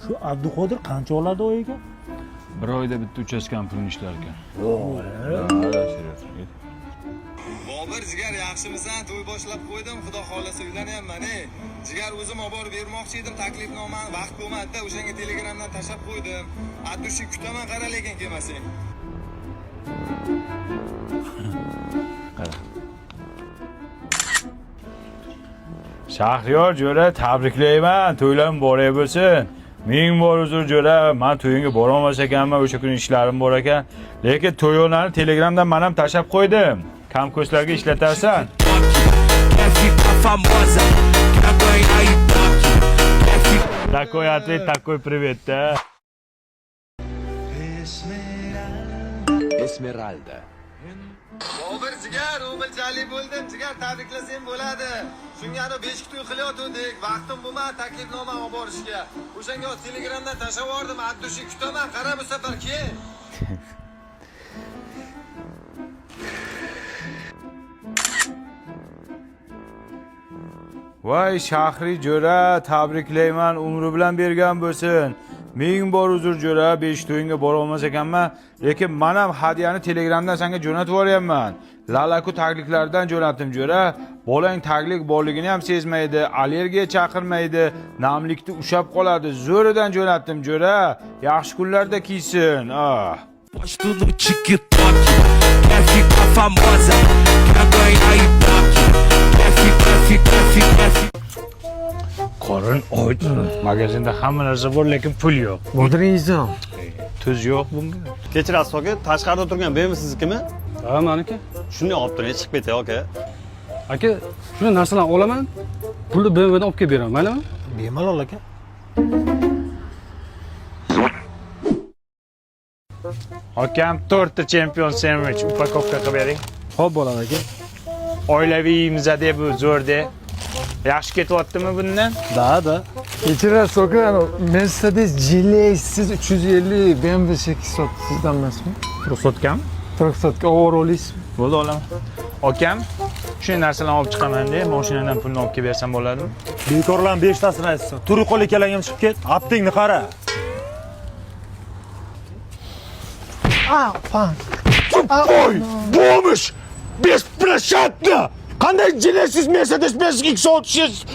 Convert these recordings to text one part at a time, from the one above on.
Shu Abduqodir qancha oladi oyiga? Bir oyda bitta uchastkani pulini ishlar ekan. Yo'q. Bobur jigar, yaxshimisan? To'y boshlab qo'ydim, xudo xohlasa uylanyapman. Ey jigar, o'zim olib borib bermoqchi edim taklifnomani, vaqt bo'lmadi-da, o'shanga Telegramdan tashlab qo'ydim. От души kutaman, qara lekin kelmasang. Qara. Shahriyor jo'ra, tabriklayman. To'ylar muborak bo'lsin. Ming bor uzr jo'ra, men to'yingga borolmas ekanman, o'sha kuni ishlarim bor ekan. Lekin to'yonlarni Telegramdan men ham tashlab qo'ydim. Kamko'slarga ishlatarsan. Quer ficar famosa, quer ganhar ibope, quer ficar. Такой ответ, такой привет, да. Esmeralda. Bobur jigar, o'bilchalik bo'ldim jigar, tabriklasang bo'ladi. Shunga anavi beshik to'y qilayotgandik, vaqtim bo'lmadi taklifnoma olib borishga, o'shanga Telegramdan tashlab yubordim. От души kutaman, qara bu safar kel. Voy Shahri jo'ra, tabriklayman, umri bilan bergan bo'lsin. Ming bor uzr jo'ra, besh to'yingga bora olmas ekanman, lekin men ham hadyani Telegramdan senga jo'natib yuboryapman. Lalaku tagliklardan jo'natdim jo'ra. Bolang taglik borligini ham sezmaydi, allergiya chaqirmaydi, namlikni ushab qoladi. Zo'ridan jo'natdim jo'ra. Yaxshi kunlarda kiysin. Ah. Posto no TikTok. Quer ficar famosa, quer ganhar ibope, quer ficar, ficar, ficar, ficar. Qorin och. Magazinda hamma narsa bor, lekin pul yo'q. Bodringizmi? Tuz yo'q bunga. Kechirasiz aka, tashqarida turgan BMW siznikimi? Ha, maniki. Shunday olib turing, chiqib ketay aka. Aka, shuni narsalarni olaman, pulni BMWdan olib kelib beraman, maylimi? Bemalol aka. Akam, to'rtta chempion sendvich upakovka qilib bering. Xo'p bo'ladi aka. Oilaviy yeymiz de, bu zo'r de. Yaxshi ketyaptimi bundan? Da, da. Kechirasiz aka, anavi Mercedes GLS 350 BMW 8 sizdan emasmi? Ruxsatkami? Ruxsatga ovora olasizmi? Bo'ldi, olaman. Akam, shu narsalarni olib chiqaman de, mashinadan pulni olib kelib bersam bo'ladimi? Bekorlarni beshtasini aytsin. Tur qo'l ikkalangim chiqib ket. Aptingni qara. Ah, fuck. Voy, bo'lmish! Бесплатно! Qanday Genesis Mercedes Benz X6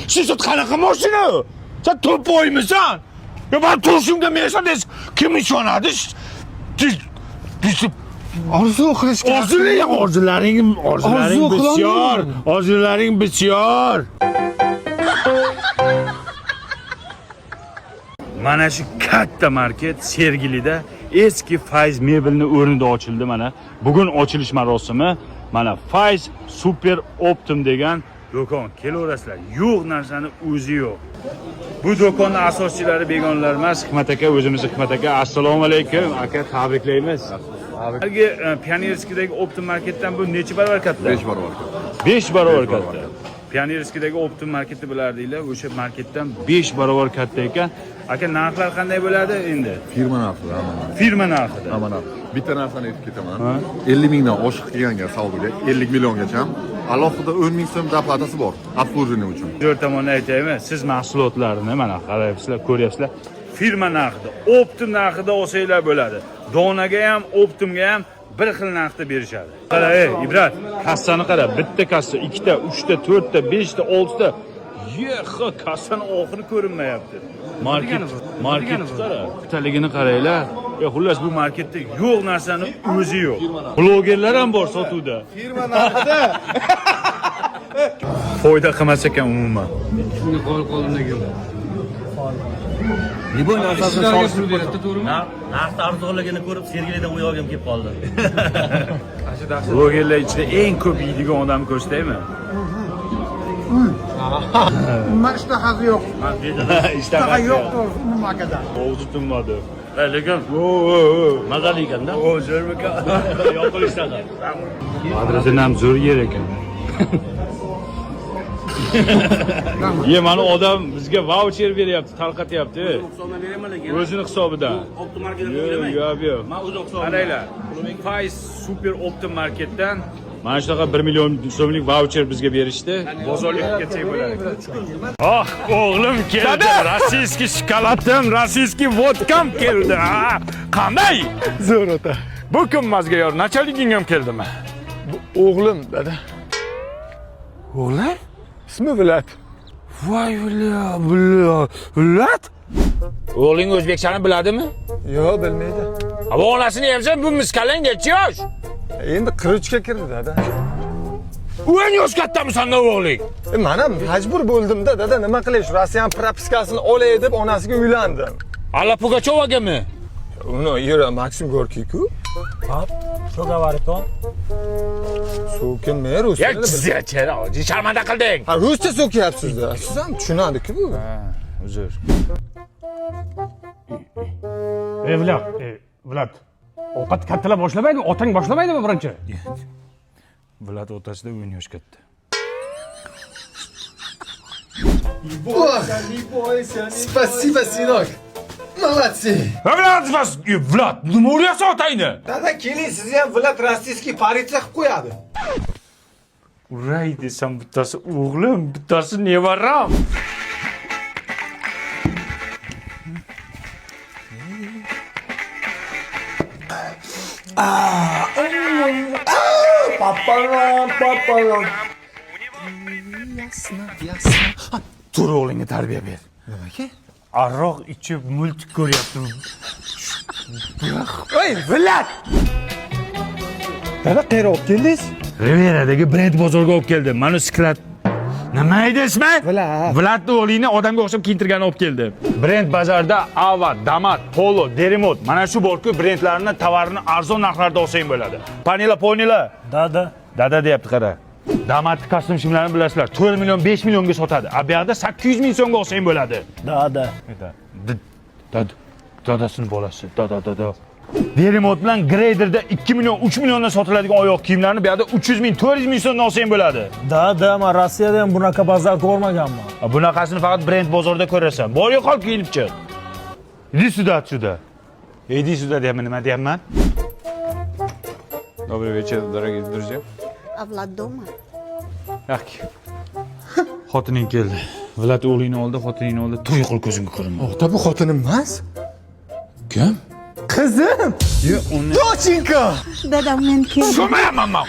600 qanaqa mashina u? Sen to'poymisan? Yo, men turishimga Mercedes kim ishonadi? Orzu qilishga. Orzularing, orzularing, orzularing Orzu bisyor, qilolmayman. orzularing bisyor. Mana shu katta market Sergelida eski Fayz mebelni o'rnida ochildi mana. Bugun ochilish marosimi. Mana Fayz Super Optim degan do'kon. Kelaverasizlar. Yo'q narsani o'zi yo'q. Bu do'konni asoschilari begonalar emas, Hikmat aka, o'zimiz Hikmat aka. Assalomu alaykum aka, tabriklaymiz. Haligi Pionerskidagi Optim marketdan bu necha barobar katta? 5 barobar katta. 5 barobar Besh barobar katta. Pionerskidagi Optim marketni bilardinglar, o'sha marketdan 5 barobar katta ekan. Aka, narxlar qanday bo'ladi endi? Firma narxida hamma narx. Firma narxida. Hamma narx. Bitta narsani aytib ketaman. 50 mingdan oshiq qilganga savdoga 50 milliongacha alohida 10 ming so'm doplatasi bor обслуживание uchun. Zo'r tomondan aytaymi, siz mahsulotlarni mana qarayapsizlar, ko'ryapsizlar. Firma narxida, Optim narxida olsanglar bo'ladi. Donaga ham, Optimga ham bir xil narxda berishadi. Qara, ey, Ibrat, kassani qara, bitta kassa, ikkita, uchta, to'rtta, beshta, oltita. Yex, kassani oxiri ko'rinmayapti. Market, market qara, bittaligini qaranglar. Ya xullas bu marketda yo'q narsani o'zi yo'q. Blogerlar ham bor sotuvda. Firma narxida. Foyda qilmas ekan umuman. Shunga qo'l qo'limda keldi. Liboy narsasini Sizlarga pul beradi, to'g'rimi? Narxni arzonligini ko'rib Sergelidan uy olgim kelib qoldi. Blogerlar ichida eng ko'p yeydigan odamni ko'rsataymi? Umuman ishtahasi yo'q. Ishtaha yo'q to'g'risi, umuman akada. Og'zi tinmadi. Lekin O, o, o. mazali ekanda. O, zo'rmikan? Yo'q ishtaha. Badriddin ham zo'r yer ekan. Ye, mana odam bizga vaucher beryapti, tarqatyapti. O'zini hisobidan. Optim marketdan Yo'q, yo'q, yo'q. Men o'zim hisobimdan. Qaranglar, Faiz Super Optim marketdan Mana shunaqa 1 million so'mlik vaucher bizga berishdi. Bozorlik qilib ketsak bo'ladi. Oh, o'g'lim keldi. Rossiyskiy shokoladim, rossiyskiy vodkam keldi. Ha, qanday? Zo'r ota. Bu kim mazga yor? Nachaliging ham keldimi? Bu o'g'lim dada. O'g'lim? Ismi Vlad. Voy bля, bля, Vlad? O'g'ling o'zbekchani biladimi? Yo'q, bilmaydi. Ha, bu onasini yemsa bu miskalang necha yosh? Endi 43 ga kirdi dada. 10 yosh kattamisan o'g'ling? Men ham majbur bo'ldim-da dada, nima qilay, shu Rossiyan propiskasini olay deb onasiga uylandim. Alla Pugachevagami? Uni yura Maksim Gorkiy-ku. Hop, что говорит он? So'kinmay rus Ya tilini chizachara, sharmanda qilding. Ha, ruscha so'kyapsiz-da. Siz ham tushunadi-ku bu. Uzr. Ey Vlad, Vlad. Ovqat kattalar boshlamaydimi? Otang boshlamaydimi birinchi? Vlad otasida 10 yosh katta. Спасибо, сынок. Молодцы. Vlad, Vlad, nima uryapsan otangni? Dada keling, sizni ham Vlad rossiyskiy politsiya qilib qo'yadi. Uray desam bittasi o'g'lim, bittasi nevaram. Tur o'g'lingga tarbiya ber. Nimaga? Aroq ichib multik ko'ryapti. Voy, Vlad! Dada qayerga olib keldingiz? Riveradagi brend bozorga olib keldim. Mana sklad. Nima edi ismi? Vlad. Vladni o'g'lingni odamga o'xshab kiyintirgani olib keldi. Brend bozorda Ava, Damat, Polo, Derimot mana shu borku brendlarni tovarini arzon narxlarda olsang bo'ladi. Panila, ponila. Dada. Dada deyapti qara. Damat kostyum shimlarini bilasizlar. 4 million, 5 millionga sotadi. A bu yoqda 800 ming so'mga olsang bo'ladi. Dada. Dada, dadasini bolasi, dada, dada. Derimot bilan Greyderda 2 million, 3 milliondan sotiladigan oyoq kiyimlarni bu yoqda 300 ming, 400 ming so'mdan olsang bo'ladi. Dada, men Rossiyada ham bunaqa bozor ko'rmaganman. A bunaqasini faqat brend bozorida ko'rasan. Bor yo'qol kiyinib chiq. Иди сюда отсюда. Иди сюда deyapman, nima deyapman? Добрый вечер, дорогие друзья. А Влад дома? Yaxki. Xotining keldi. Vlad o'g'lingni oldi, xotiningni oldi. Tur yo'qol ko'zimga ko'rinma. Ota, bu xotinim emas. Kim? Qizim. Uni Доченька. Dadam men keldim. Tushunmayapman man.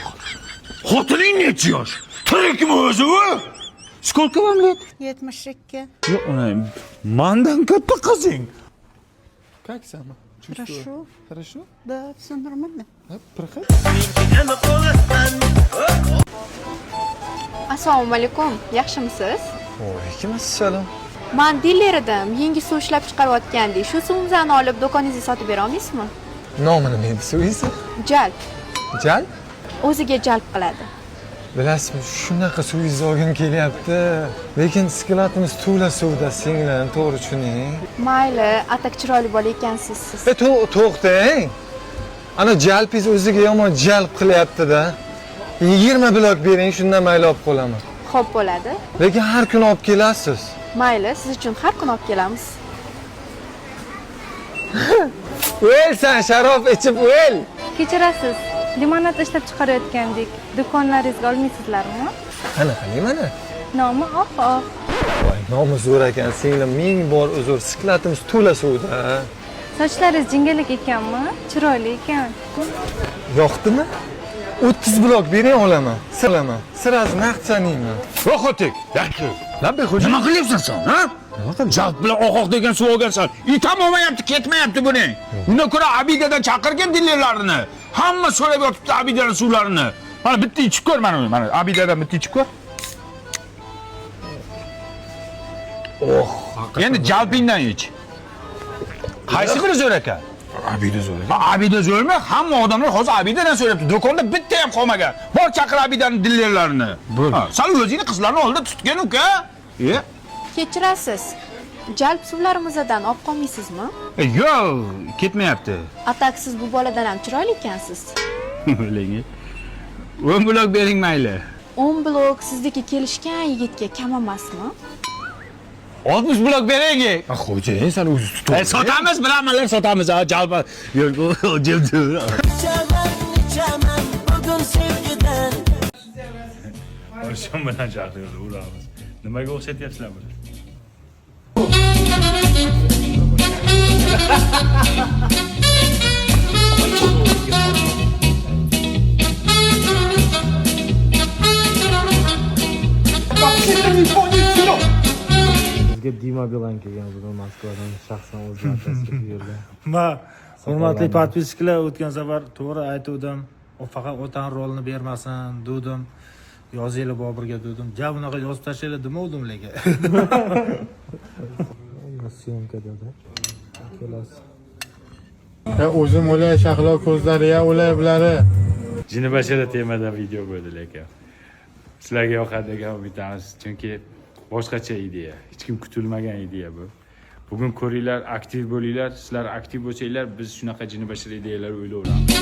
Xotining necha yosh? Tirikmi o'zi u? Сколько вам лет? 72. Yo'q, uni mandan katta qizing. Как сама? Хорошо. Хорошо? Да, все нормально. Проходи. Assalomu alaykum, yaxshimisiz? Alaykum assalom. Man diler edim, yangi suv ishlab chiqarayotgandik. Shu suvimizni olib do'koningizga sotib bera olmaysizmi? Nomi nima edi suvingizni? Jalb, Jalb? o'ziga jalb qiladi. Bilasizmi, shunaqa suvingizni olgim kelyapti. Lekin skladimiz to'la suvda, singlim, to'g'ri tushuning. Mayli, atak chiroyli bola ekansiz siz. E, to'xtang. Ana jalbingiz o'ziga yomon jalb qilyapti-da. 20 blok bering, shundan mayli olib qolaman. Xo'p bo'ladi. Lekin har kuni olib kelasiz. Mayli, siz uchun har kuni olib kelamiz. O'l san, sharob ichib o'l. Kechirasiz, limonad ishlab chiqarayotgandik. Do'konlaringizga olmaysizlarmi? Qanaqa limonad? Nomi Oq-oq. Voy, nomi zo'r ekan, singlim, ming bor uzr, skladimiz to'la suvda. Sochlaringiz jingalak ekanmi? Chiroyli ekan. Yoqdimi? 30 blok bering olaman. Silaman. Сразу naqd sanayman. Rohatik. Yaxshi. Nima qilyapsan sen, ha? Jalb bilan oq-oq degan suv olgansan. Itam olmayapti, ketmayapti buning. Undan ko'ra Abidadan chaqirgin dilerlarini. Hamma so'rab yotibdi Abidaning suvlarini. Mana bitta ichib ko'r mana uni, mana Abidadan bitta ichib ko'r. Oh, endi jalbingdan ich. Qaysi biri zo'r ekan? Abida zo'r. Ha, Abida zo'rmi? Hamma odamlar hozir Abidadan so'rayapti. Do'konda bitta ham qolmagan. Bor chaqir Abidaning dilerlarini. Ha, san o'zingni qizlarni oldida tutgin uka. E? Kechirasiz. Jalb suvlarimizdan olib qolmaysizmi? Yo'q, ketmayapti. Atak siz bu boladan ham chiroyli ekansiz. O'ling. 10 blok bering mayli. 10 blok sizniki kelishgan yigitga kam emasmi? 60 blok bering. Xo'jayin, san o'zi tutib. Sotamiz, bilamanlar sotamiz. Ha, jalb. Yo'q, Ichaman, ichaman bugun sevgidan. Oshim bilan Shahriyorni uramiz. Nimaga o'xshatyapsizlar buni? Bizga Dima Bilan kelgan bugun Moskvadan shaxsan o'zlari tashrif buyurdi. Ma, hurmatli подписчик lar, o'tgan safar to'g'ri aytuvdim. O faqat otani rolini bermasin dedim. Yozinglar Boburga dedim. Ja bunaqa yozib tashlanglar demovdim lekin. Syomkada-da. Kelasi. O'zim o'lay, Shahlo ko'zlari ya o'lay bulari. Jinibashara temada video bo'ldi lekin. Sizlarga yoqadi degan umiddamiz, chunki boshqacha ideya, hech kim kutilmagan ideya bu. Bugun ko'ringlar, aktiv bo'linglar, sizlar aktiv bo'lsanglar, biz shunaqa jinibashara ideyalar o'ylayveramiz.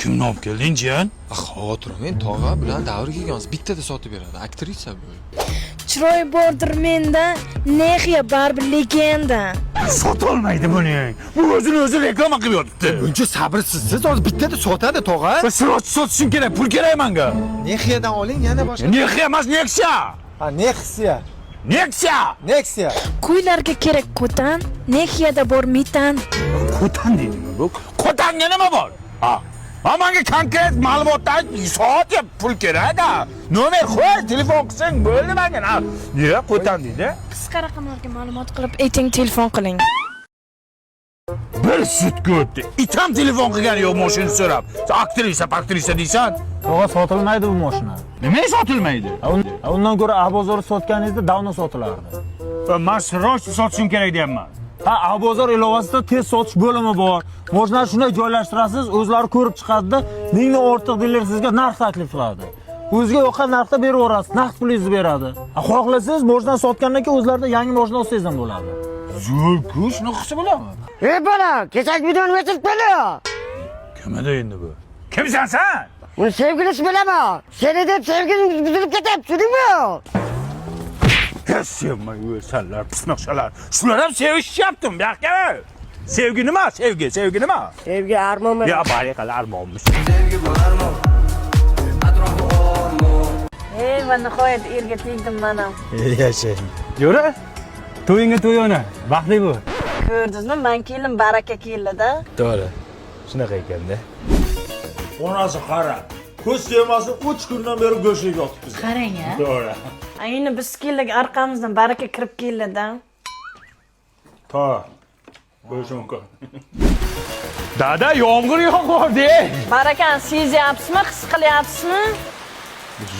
Kimni olib kelding, jiyan? Xavotir olmang, tog'a bilan davr kelgan, bittada sotib beradi. Aktrisa bu. Chiroy bordir menda, Nexia baribir legenda. Sotolmaydi buni. Bu o'zini o'zi reklama qilib yotibdi. Buncha sabrsizsiz, hozir bittada sotadi tog'a. Sirot sotishim kerak, pul kerak menga. Nexiadan oling, yana boshqa. Nexia emas, Nexia. Ha, Nexia. Nexia. Nexia. Qo'ylarga kerak qo'tan, Nexiada bor metan. Qo'tan deydimi bu? Qo'tanga nima bor? Ha. Ha, menga konkret ma'lumotni ayt, soat pul kerak-da. Nomer qo'y, telefon qilsang bo'ldi menga. Nega qo'tan deydi? Qisqa raqamlarga ma'lumot qilib ayting, telefon qiling. Bir sutka o'tdi. Itam telefon qilgani yo'q, mashina so'rab. Aktrisa, aktrisa deysan. Tog'a, sotilmaydi bu mashina. Nimaga sotilmaydi? Undan ko'ra A-bozorda sotganingizda davno sotilardi. Men srochni sotishim kerak deyapman. Ha, A-bozor ilovasida tez sotish bo'limi bor. Mashinani shunday joylashtirasiz, o'zlari ko'rib chiqadida, mingdan ortiq diler sizga narx taklif qiladi. O'ziga yoqqan narxda beraverasiz, naqd pulingizni beradi. Xohlasangiz mashinani sotgandan keyin o'zlarida yangi mashina olsangiz ham bo'ladi. Zo'r-ku, shunaqa qilsa bo'ladimi? Ey bola, kechagi videoni o'chirib qo'ydi. Kim edi endi bu? Kimsan sen? Uni sevgilisi bilaman. Seni deb sevgilim buzilib ketyapti, tushundingmi? Sevmay o'lsanlar, pismiqchalar. Shular ham sevishyaptimi? Bu yoqqa. Sevgi nima? Sevgi, sevgi nima? Sevgi armonmi? Ya bariqal armonmiz. Ey, va nihoyat erga tegdim men ham. Yashang. Jo'ra, to'yingga to'yona, baxtli bo'l. Ko'rdingizmi, men kelin baraka keldi-da. To'g'ri. Shunaqa ekanda. Onasi qara. Ko'z temasi 3 kundan beri go'sht yeb yotibmiz. Qarang a. To'g'ri. Ayni biz keldik, orqamizdan baraka kirib keldi-da. To. Bo'lishi mumkin. Dada, yomg'ir yog'yapti. Barakani sezyapsizmi, his qilyapsizmi?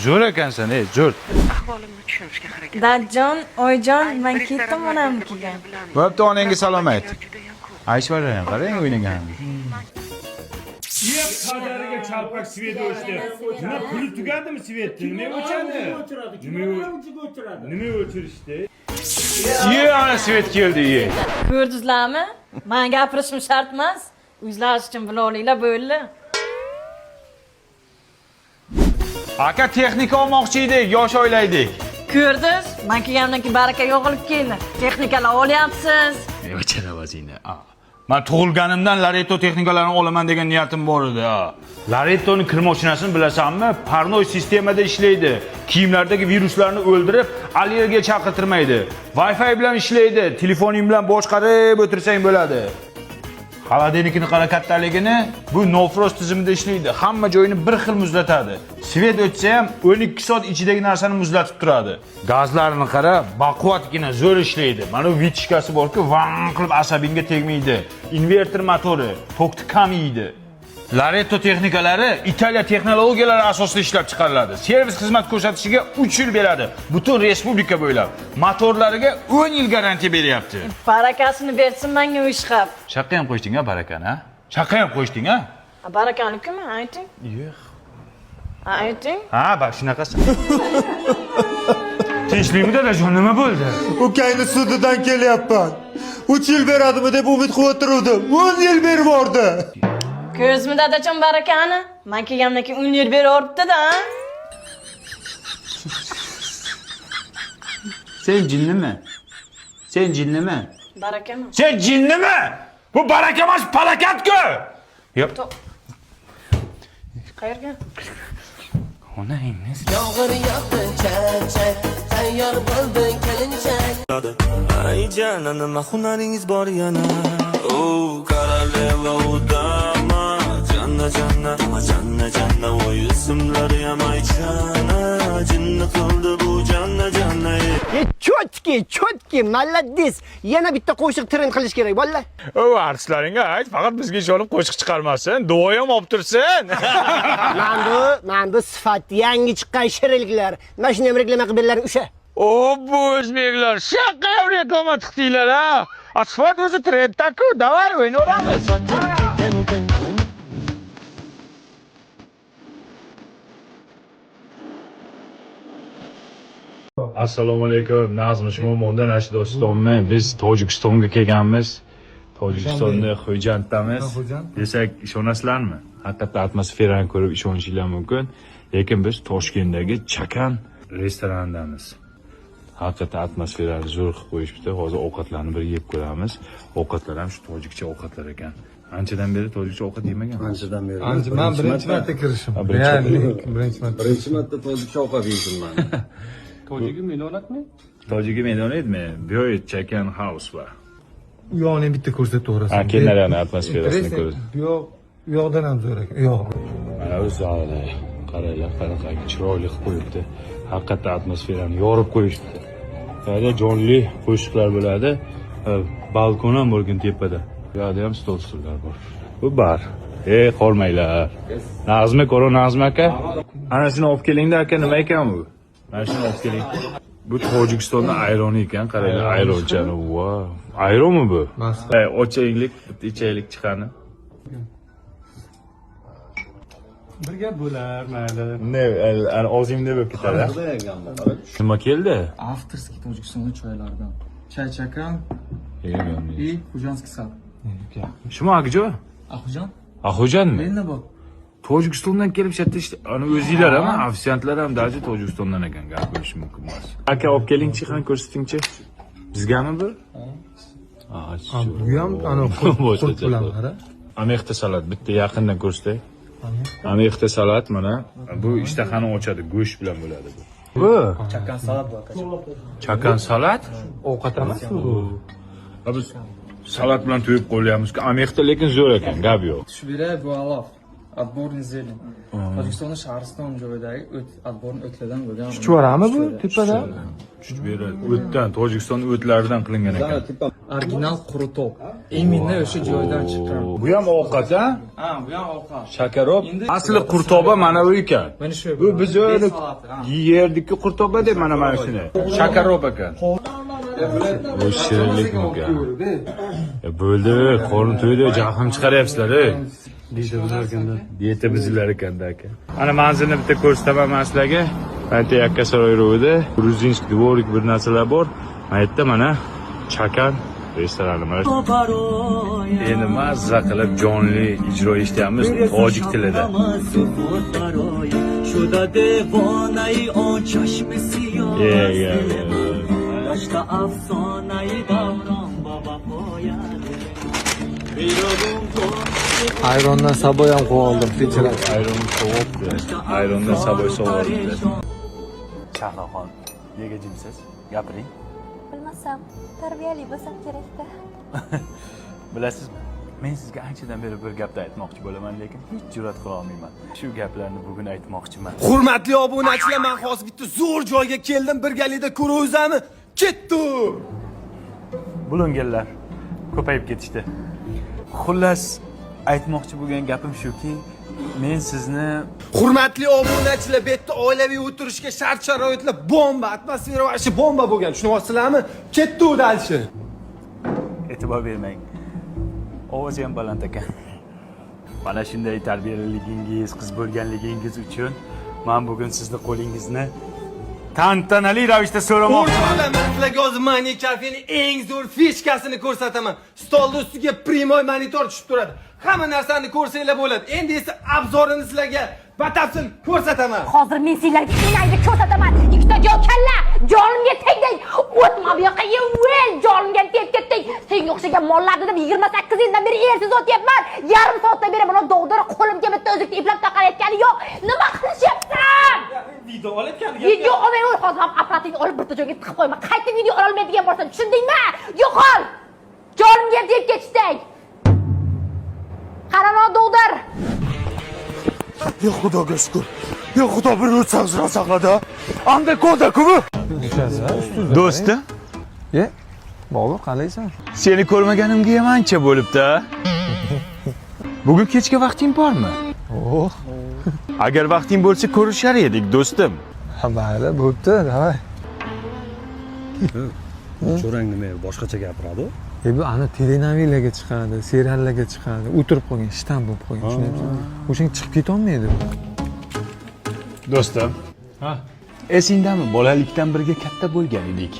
Zo'r ekansan, ey, zo'r. Dadjon, oyijon, men ketdim onamnikiga. Bo'pti, onangga salom ayt. Aishvarya qarang o'ynagan. Yep, qadariga chalpak svet o'chdi. Nima puli tugadimi svetni? Nima o'chadi? Nima o'chirishdi? Ye, ana svet keldi, ye. Ko'rdingizlarmi? Men gapirishim shart emas. O'zlaringiz uchun bila olinglar, bo'ldi. Aka texnika olmoqchi edik, yosh oilaydik. Ko'rdingiz? Men kelganimdan keyin baraka yo'qolib keldi. Texnikalar olyapsiz. O'chira vaziyni. Men tug'ilganimdan Laretto texnikalarini olaman degan niyatim bor edi. Laretto'ning kir mashinasini bilasanmi? Parnoy sistemada ishlaydi. Kiyimlardagi viruslarni o'ldirib, allergiya chaqirtirmaydi. Wi-Fi bilan ishlaydi. Telefoning bilan boshqarib o'tirsang bo'ladi. Xolodilnikini qara kattaligini, bu no frost tizimida ishlaydi. Hamma joyini bir xil muzlatadi. Svet o'tsa ham 12 soat ichidagi narsani muzlatib turadi. Gazlarini qara, baquvvatgina zo'r ishlaydi. Mana bu vichkasi bor-ku, vang qilib asabingga tegmaydi. Inverter motori, tokni kam yeydi. Laretto texnikalari Italiya texnologiyalari asosida ishlab chiqariladi. Servis xizmat ko'rsatishiga 3 yil beradi. Butun respublika bo'ylab. Motorlariga 10 yil garantiya beryapti. Barakasini bersin menga u ish qilib. Shaqqa ham qo'yshding a barakani, ha? Shaqqa ham qo'yshding a? Barakani-ku, ayting. Yo'q. Ayting. Ha, bak shunaqasi. Tinchlikmi dadajon, nima bo'ldi? Ukangni sudidan kelyapman. 3 yil beradimi deb umid qilib o'tiruvdim. 10 yil berib yubordi. Ko'zmi dadajon barakani? Men kelganimdan keyin 10 yil berib-da. Sen jinnimi? Sen jinnimi? Barakami? Sen jinnimi? Bu baraka emas, palakat-ku. Yo'q. Qayerga? Onangiz. Yomg'ir yog'di chak-chak, tayyor bo'ldi kelinchak. Ay jana, nima hunaringiz bor yana? O королева удама, janna janna, janna janna, voy ismlari ham aychana, jinni qildi bu janna janna. Cho'tki, cho'tki, молодец. Yana bitta qo'shiq trend qilish kerak, bolalar. O artistlaringga ayt, faqat bizga ishonib qo'shiq chiqarmasin, duo ham olib tursin. Mana bu sifat yangi chiqqan shirinliklar. Mana shuni ham reklama qilib berlaring o'sha. O bu o'zbeklar shaqqa ham reklama tiqdinglar ha. Asfalt o'zi trendda-ku, davay o'ynaveramiz. Assalomu alaykum, Nazmi Shumomondan Rashid Ostonmi. Biz Tojikistonga kelganmiz. Tojikistonda Xo'janddamiz. Desak ishonasizlarmi? Haqiqatda atmosferani ko'rib ishonishinglar mumkin. Lekin biz Toshkentdagi Chakan restorandamiz. Haqiqatda atmosferani zo'r qilib qo'yishibdi. Hozir ovqatlarni bir yeb ko'ramiz. Ovqatlar ham shu tojikcha ovqatlar ekan. Anchadan beri tojikcha ovqat yemagan. Anchadan beri. Men birinchi marta kirishim. Birinchi marta tojikcha ovqat yeyishim men. Tojigi medonatmi? Tojigi medonatmi? Bu yer Chakan House va. U yoqni bitta ko'rsatib to'g'risi. Ha, kenarani atmosferasini ko'ring. Bu yoq, u yoqdan ham zo'r ekan. U yoq. Mana bu zalda qaranglar, qanaqa chiroyli qilib qo'yibdi. Haqiqatda atmosferani yorib qo'yishibdi. Bu yerda jonli qo'shiqlar bo'ladi. Balkon ham bor ekan tepada. Bu yerda ham stol stullar bor. Bu bar. Ey, qolmanglar. Nazmi ko'ra, Nazmi aka. Ana shuni olib kelingda aka, nima ekan bu? Mana shuni olib keling. Bu Tojikistonda ayroni ekan, qaranglar, ayronchani. Vau. Ayronmi bu? Ey, ochaylik, bitta ichaylik chiqani. Bir gap bo'lar, mayli. Ne, ana og'zingda bo'lib ketadi. Nima keldi? Авторский Tojikistonning choylaridan. Chay chakan и Худжанский сад. Shumi akajo? Axujan? Axujanmi? Leninobod. Tojikistondan kelib shu yerda ana o'zinglar ham, ofitsiantlar ham даже Tojikistondan ekan, gap bo'lishi mumkin emas. Aka olib kelingchi, qani ko'rsatingchi. Bizgami bu? Ha, bu ham ana qurt bilan qara. Amexta salat bitta yaqindan ko'rsatay. Amexta salat mana bu ishtahani ochadi, go'sht bilan bo'ladi bu. Bu Chakan salat bu aka. Chakan salat? Ovqat emas bu. Biz salat bilan to'yib qo'yamiz-ku. Amexta lekin zo'r ekan, gap yo'q. Tushbira bu alof. Отборный зелень. Tojikistonning Shahriston joyidagi o't, отборный o'tlardan bo'lgan. Chuchvarami bu tepada? Chuchvara o'tdan, Tojikiston o'tlaridan qilingan ekan. Original qurutob. Именно o'sha joydan chiqqan. Bu ham ovqat, a? Ha, bu ham ovqat. Shakarob. Endi- Asli qurtoba mana bu ekan. Mana shu. Bu biz Bez salati, ha. yerdikki qurtoba deb mana shuni. Shakarob ekan. Bu shirinlik ekan. Bo'ldi, qorin to'ydi, jahlim chiqaryapsizlar, ey. Dieta buzilar ekanda. Dieta buzilar ekanda aka. Ana manzilni bitta ko'rsataman man sizlarga. Mana yerda Yakkasaroy yo'lida Gruzinskiy dvorik bir narsalar bor. Mana yerda mana Chakan restorani mana. Endi mazza qilib jonli ijro eshityapmiz tojik tilida. Ye, ye, ye. Ayrondan saboy ham qo'yib oldim, kechirasiz. Ayron sovibdi. Ayrondan saboy sovibdi. Shahloxon, nega jimsiz? Gapiring. Bilmasam, tarbiyali bo'lsam kerakda. Bilasizmi? Men sizga anchadan beri bir gapni aytmoqchi bo'laman, lekin hech jur'at qila olmayman. Shu gaplarni bugun aytmoqchiman. Hurmatli obunachilar, men hozir bitta zo'r joyga keldim, birgalikda ko'ravizami? Ketdi. Bulungillar ko'payib ketishdi. Xullas, aytmoqchi bo'lgan gapim shuki, men sizni Hurmatli obunachilar, bu yerda oilaviy o'tirishga shart-sharoitlar bomba, atmosfera вообще bomba bo'lgan. Tushunyapsizlarmi? Ketdi дальше. E'tibor bermang. Ovozi ham baland ekan. Mana shunday tarbiyaliligingiz, qiz bo'lganligingiz uchun men bugun sizni qo'lingizni tantanali ravishda so'ramoqchiman. O'rtoqlar, men sizlarga hozir Mani kafening eng zo'r fishkasini ko'rsataman. Stolni ustiga primoy monitor tushib turadi. Hamma narsani ko'rsanglar bo'ladi. Endi esa abzorini sizlarga batafsil ko'rsataman. Hozir men sizlarga enangni ko'rsataman. Ikkita kalla, jonimga tegding. O'tma bu yoqqa, yevvel, jonimga tegib ketding. Senga o'xshagan mollarni deb 28 yildan beri ersiz o'tyapman. Yarim soatdan beri buni dog'dir qo'limga bitta uzukni iplab taqayotgani yo'q. Nima qilishyapsan? Video olayotgan. Video olmayman, hozir ham apparatingni olib bitta joyga tiqib qo'yma. Qayta video ololmaydigan bo'lsan, tushundingmi? Yo'qol! Jonimga tegib ketding. Qarano dog'dir. Yo Xudoga shukr. Yo Xudo bir o'tsa saqladi. Anda koda-ku bu. Do'stim, Ye, Bobur, qalaysan? Seni ko'rmaganimga ham ancha bo'libdi. Bugun kechga vaqting bormi? Oh, Agar vaqting bo'lsa ko'rishar edik, do'stim. ha, mayli, bo'pti, давай. Jo'rang nima boshqacha gapiradi? Bu ana telenovellaga chiqadi, seriallarga chiqadi, o'tirib qolgan, shtamp bo'lib qolgan, tushunyapsanmi? O'shanga chiqib ketolmaydi. Do'stim. Ha? Esingdami, bolalikdan birga katta bo'lgan edik.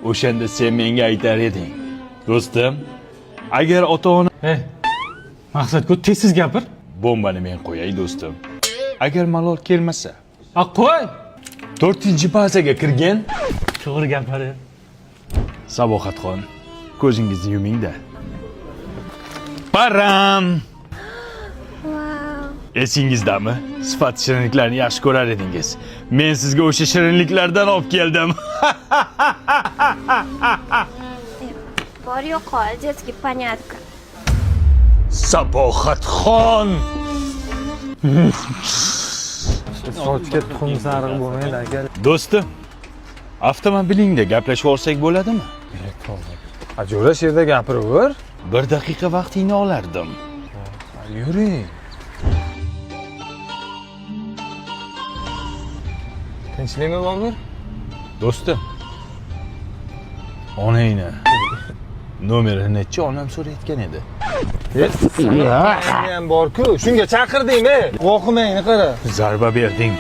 O'shanda sen menga aytar eding. Do'stim, agar ota-ona Ey. Maqsad-ku tez gapir. Bombani men qo'yay do'stim. Agar malol kelmasa, A qo'y. 4-bazaga kirgin. To'g'ri gapir. Sabohatxon, ko'zingizni yuming-da. Param! Esingizdami? Sifat shirinliklarni yaxshi ko'rar edingiz. Men sizga o'sha shirinliklardan olib keldim. Bor yo'qol, детский понятка. Sabohatxon! Sochga tuxum sarig'i bo'lmaydi aka. Do'stim, avtomobilingda gaplashib olsak bo'ladimi? A jo'ra shu yerda gapiraver. Bir daqiqa vaqtingni olardim. Yuring. Tinchlikmi, Bobur? Do'stim, onangni nomeri nechi, onam so'rayotgan edi. Ham bor-ku. Shunga chaqirdingmi? Vohimangni qara. Zarba berding.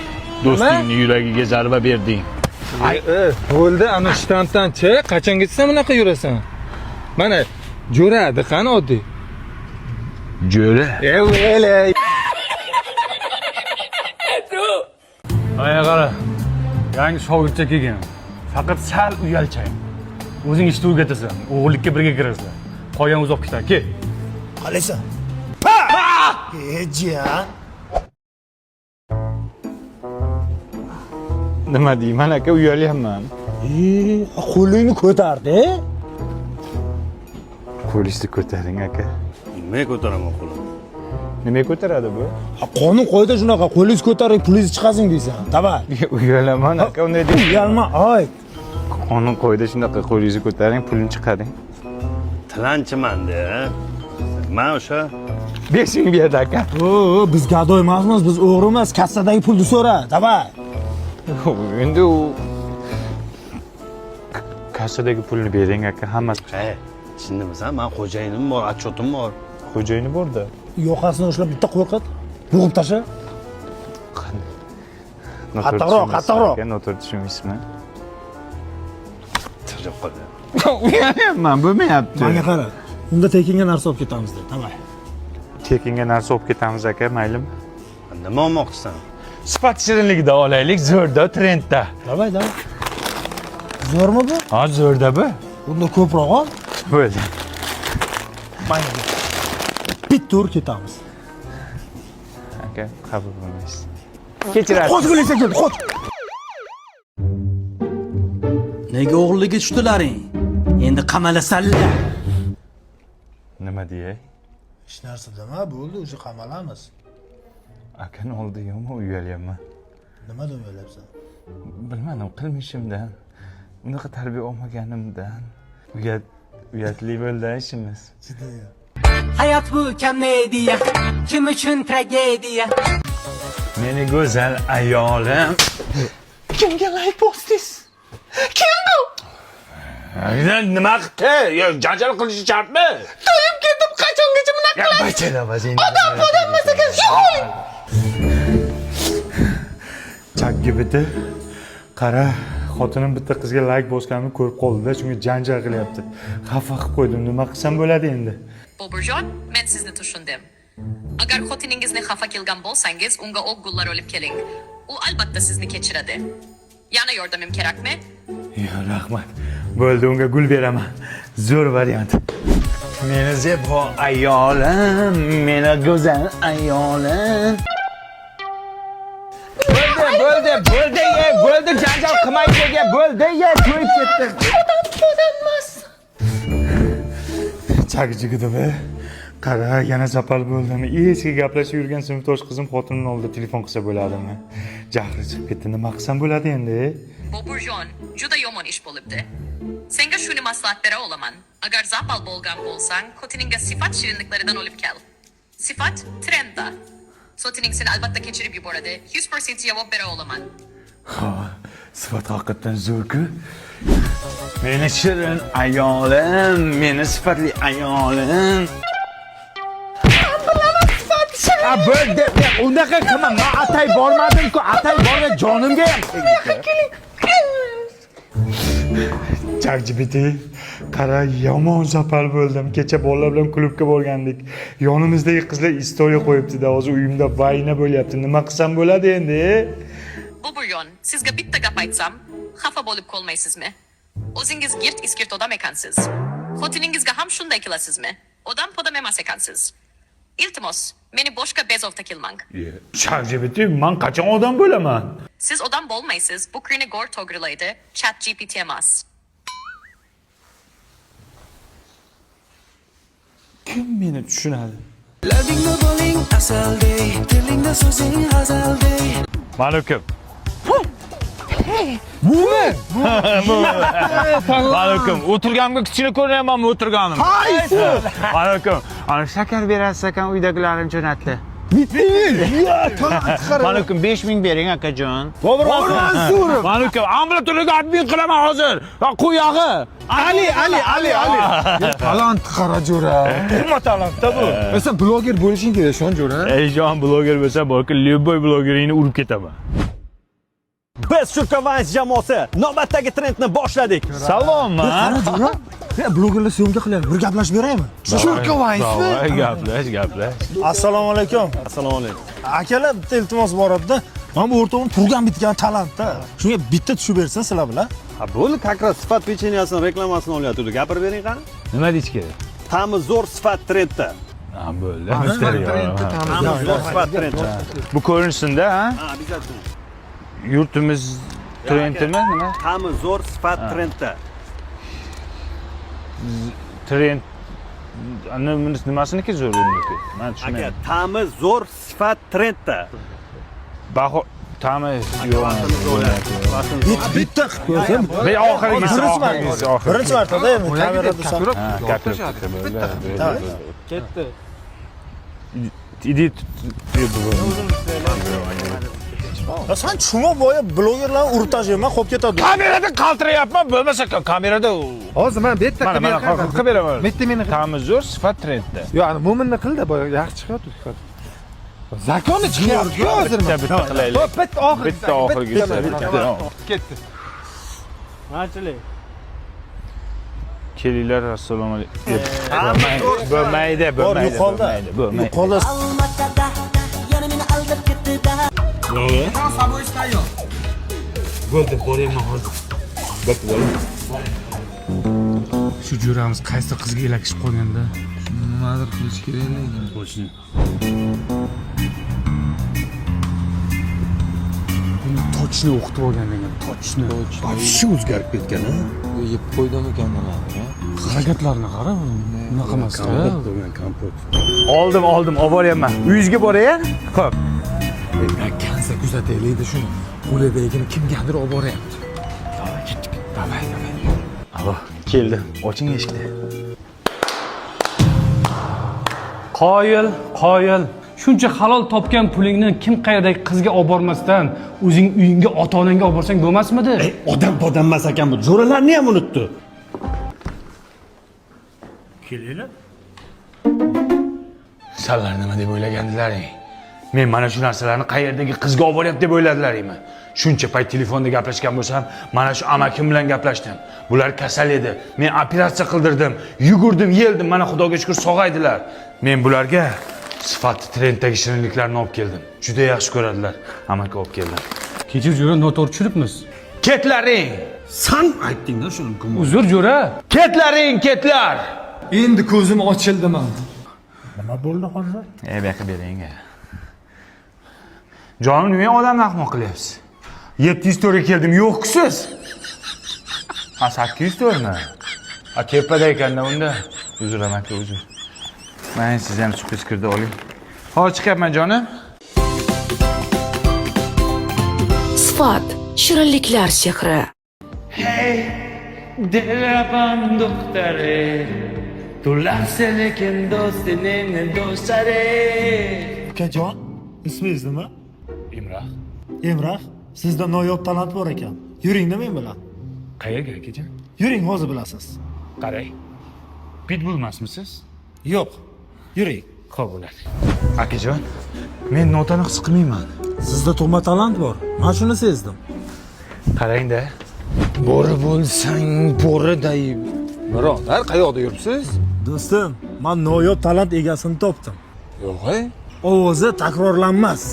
Do'stingning yuragiga zarba berding. Bo'ldi, ana shtampdan chiq. Qachongacha sen bunaqa yurasan? Mana jo'ra, qani oddiy. Jo'ra. Ey, Aya qara. Yangi shogirdcha kelgan. Faqat sal uyalchang. O'zing ishni o'rgatasan. O'g'illikka birga kirasizlar. Qolgan uzoq ketadi. Kel. Qalaysan? Jiyan. Nima deyman aka, uyalyapman. Qo'lingni ko'tardi. Qo'lingizni ko'taring aka. Nima ko'taraman qo'limni? Nima ko'taradi bu? Qonun qoida shunaqa, qo'lingizni ko'taring, pulingizni chiqazing deysan. Давай. Uyalaman aka, unday deb. Uyalma, oy. Qonun qoida shunaqa, qo'lingizni ko'taring, pulini chiqaring. Tilanchiman-da. Men o'sha 5000 berdi aka. O, biz gadoy emasmiz, biz o'g'ri emas, kassadagi pulni so'ra. Давай. Endi u kassadagi pulni bering aka, hammasi. Hey, tushundimisan? Men xo'jayinim bor, отчетim bor. Xo'jayini borda. Yoqasini ushlab bitta qo'rqit, bo'g'ib tasha. Qattiqroq, qattiqroq. Noto'g'ri tushunmaysizmi? Tirib qoldi. Uyalyapman, bo'lmayapti. Menga qara. Unda tekinga narsa olib ketamiz de. Давай. Tekinga narsa olib ketamiz aka, maylimi? Nima olmoqchisan? Sifat shirinligida olaylik, zo'rda, trendda. Давай, давай. Zo'rmi bu? Ha, zo'rda bu. Bunda ko'proq ol. Bo'ldi. Mayli. Bitta ur ketamiz. Aka, qabul bo'lmaysiz. Kechirasiz. Qoch bo'lsa kel, qoch. Nega o'g'irlikka tushdilaring? Endi qamalasanlar. Nima deyay? Hech narsa dema, bo'ldi, o'sha qamalamiz. Akani oldi yomon uyalyapman. Nimadan uyalyapsan? Bilmadim, qilmishimdan, unaqa tarbiya olmaganimdan. Uyatli bo'ldi ishimiz. Judayam. Hayot bu komediya, kim uchun tragediya? Meni go'zal ayolim. Kimga like bosdingiz? Kim bu? Nima qildi? Yo, janjal qilishi shartmi? To'yib ketib qachongacha bunaqa qilasiz? Odam odam emas ekan, yo'qoling. ChatGPT qara, xotinim bitta qizga like bosganimni ko'rib qoldi-da, shunga janjal qilyapti. Xafa qilib qo'ydim. Nima qilsam bo'ladi endi? Boburjon, men sizni tushundim. Agar xotiningizni xafa qilgan bo'lsangiz, unga oq gullar olib keling. U albatta sizni kechiradi. Yana yordamim kerakmi? Yo, rahmat. Bo'ldi, unga gul beraman. Zo'r variant. Meni zebo ayolim, meni go'zal ayolim. Bo'ldi, bo'ldi, bo'ldi, ye, bo'ldi, janjal qilmaydi, ye, bo'ldi, ye, to'yib ketdim. Odam odam emas. ChatGPT qara, yana zapal bo'ldim. Eski gaplashib yurgan sinfdosh qizim xotinimni oldida telefon qilsa bo'ladimi? Jahli chiqib ketdi. Nima qilsam bo'ladi endi? Boburjon, juda yomon ish bo'libdi. Senga shuni maslahat bera olaman. Agar zapal bo'lgan bo'lsang, xotiningga sifat shirinliklaridan olib kel. Sifat trendda. Xotining seni albatta kechirib yuboradi. 100% javob bera olaman. Ha, sifat haqiqatdan zo'r-ku. Meni shirin ayolim, meni sifatli ayolim. Bilaman sifat shirin. A, bo'ldi, unaqa qilma. Men atay bormadim-ku, atay borgan jonimga ham. Bu yoqqa keling. ChatGPT qara, yomon zapal bo'ldim. Kecha bolalar bilan klubga borgandik. Yonimizdagi qizlar istoriya qo'yibdi-da, hozir uyimda война bo'lyapti. Nima qilsam bo'ladi endi? Boburjon, sizga bitta gap aytsam, xafa bo'lib qolmaysizmi? O'zingiz girt iskirt odam ekansiz. Xotiningizga ham shunday qilasizmi? Odam podam emas ekansiz. Iltimos, meni boshqa bezovta qilmang. ChatGPT, man qachon odam bo'laman? Siz odam bo'lmaysiz, bu krini gor to'g'rilaydi, Chat GPT emas. Kim meni tushunadi? Labingda boling asaldek, tilingda so'zing g'azaldek. Mana kim? Bumi? Bu. Alaykum. O'tirganimga kichkina ko'rinyapmanmi o'tirganim? Qaysi? Alaykum. Ana shakar berasiz ekan, uydagilarim jo'natdi. Alaykum, 5000 bering akajon. Bobur Mansurov. Alaykum, ambulatoriyaga admin qilaman hozir. Va qo'yog'i. Ali, Ali, Ali, Ali. Talant qara jo'ra. Nima talantda bu? Sen bloger bo'lishing kerak, shon jo'ra. Ey jon, bloger bo'lsa, borki, любой blogeringni urib ketaman. Biz Churka Vines jamoasi navbatdagi trendni boshladik. Salom, Qara jo'ra. Blogerlar syomka qilyapti. Bir gaplashib beraymi? Churka Vinesmi? Давай, gaplash, gaplash. Assalomu alaykum. Assalomu alaykum. Akalar, bitta iltimos bor edi. Mana bu o'rtog'im turgan bitgan talantda. Shunga bitta tushib bersin sizlar bilan. Ha, bo'ldi, как раз sifat pechenyasini reklamasini olyapti. Gapirib bering qani. Nima deyish kerak? Ta'mi zo'r, sifat trendda. Ha, bo'ldi. Ta'mi zo'r, sifat trendda. Bu ko'rinsinda, ha? Ha, обязательно. Yurtimiz trendimi, nima? Ta'mi zo'r, sifat trendda. Trend nimasiniki zo'r uniki? Men Aka, tushunmayman. ta'mi zo'r, sifat trendda. Baho Ta'mi yo'q. Bitta qilib ko'rsam. Be oxirgisi, oxirgisi, oxirgisi. Birinchi martada endi kamerada Ha, Ketdi. Иди. Sen chuma boya blogerlarni urib tashlayman, qolib ketadi. Kamerada qaltirayapman, bo'lmasa kamerada Hozir men bu yerda Mana mana qilib beraman. Bitta meni Ta'mi zo'r, sifat trendda. Yo'q, ani mo'minni qildi, boya yaxshi chiqyapti sifat. Zakoni chiqyapti hozir. Bitta bitta qilaylik. Hop, bitta oxirgisi. Bitta oxirgisi. Bitta. Ketdi. Manchilik. Kelinglar, assalomu alaykum. Bo'lmaydi, bo'lmaydi. Yuqorida. Bo'lmaydi. Yuqorida. Bo'ldi, boryapman hozir. Shu jo'ramiz qaysi qizga elakishib qolganda? Nimadir qilish kerak lekin. Точно. Buni точно o'qitib olgan degan, точно. Вообще o'zgarib ketgan, a? Yeb qo'ydimikan nimani? Harakatlarini qara, bunaqa emas. Kompot bo'lgan, kompot. Oldim, oldim, olib boryapman. Uyingizga boray? Xo'p. Kansa kuzataylik-da shuni. Qo'lidagini kimgadir olib boryapti. Davay, ketdik. Davay, davay. Alo, keldi. Oching eshikni. Qoyil, qoyil. Shuncha halol topgan pulingni kim qayerdagi qizga olib bormasdan, o'zing uyingga, ota-onangga olib borsang bo'lmasmidi? Odam podam emas ekan bu. Jo'ralarni ham unutdi. Kelinglar. Sanlar nima deb o'ylagandilaring? Men mana shu narsalarni qayerdagi qizga olib boryapti deb o'yladilaringmi? Shuncha payt telefonda gaplashgan bo'lsam, mana shu amakim bilan gaplashdim. Bular kasal edi. Men operatsiya qildirdim, yugurdim, yeldim, mana Xudoga shukr sog'aydilar. Men bularga sifatli trenddagi shirinliklarni olib keldim. Juda yaxshi ko'radilar. Amaki olib keldim. Kechir jo'ra, noto'g'ri tushunibmiz. Ketlaring! San aytding-da shuni gumon. Uzr jo'ra. Ketlaring, ketlar! Endi ko'zim ochildi man. Nima bo'ldi hozir? E, bu yoqqa bering. Jonim, nima odamni ahmoq qilyapsiz? 704 ga keldim, yo'q-ku siz. Ha, 804 mi? Ha, tepada ekanda unda. Uzr amaki, uzr. Mana siz ham syurpriz kirdi, oling. Hozir chiqyapman jonim. Sifat shirinliklar sehri. Hey, Dilrabam doktori, Tular lekin do'stining do'stlari. Ukajon, ismingiz nima? Emrah. Emrah, sizda noyob talant bor ekan. Yuring-da men bilan. Qayerga akajon? Yuring, hozir bilasiz. Qarang. Pitbull emasmisiz? Yo'q. Yuring. Xo'p bo'ladi. Akajon, men notani his qilmayman. Sizda tug'ma talant bor. Men shuni sezdim. Qarang-da. Bo'ri bo'lsang, bo'riday. Birodar, qayoqda yuribsiz? Do'stim, men noyob talant egasini topdim. Yo'q, ey. Ovozi takrorlanmas.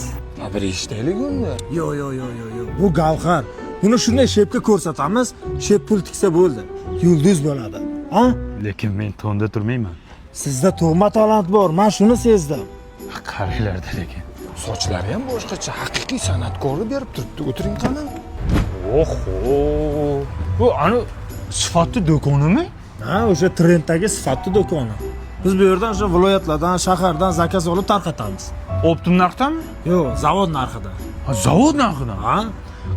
Ha, bir eshitaylik unda. Yo'q, yo'q, yo'q, yo'q, yo'q. Bu gavhar. Buni shunday shepga ko'rsatamiz, shep pul tiksa bo'ldi. Yulduz bo'ladi. Ha? Lekin men tonda turmayman. Sizda tug'ma talant bor, men shuni sezdim. Qaranglarda lekin. Sochlari ham boshqacha, haqiqiy san'atkorni berib turibdi. O'tiring qani. Oho. Bu ani sifatli do'konimi? Ha, o'sha trenddagi sifatli do'koni. Biz bu yerdan o'sha viloyatlardan, shahardan zakaz olib tarqatamiz. Optim narxdami? Yo'q, zavod narxida. Ha, zavod narxida? Ha?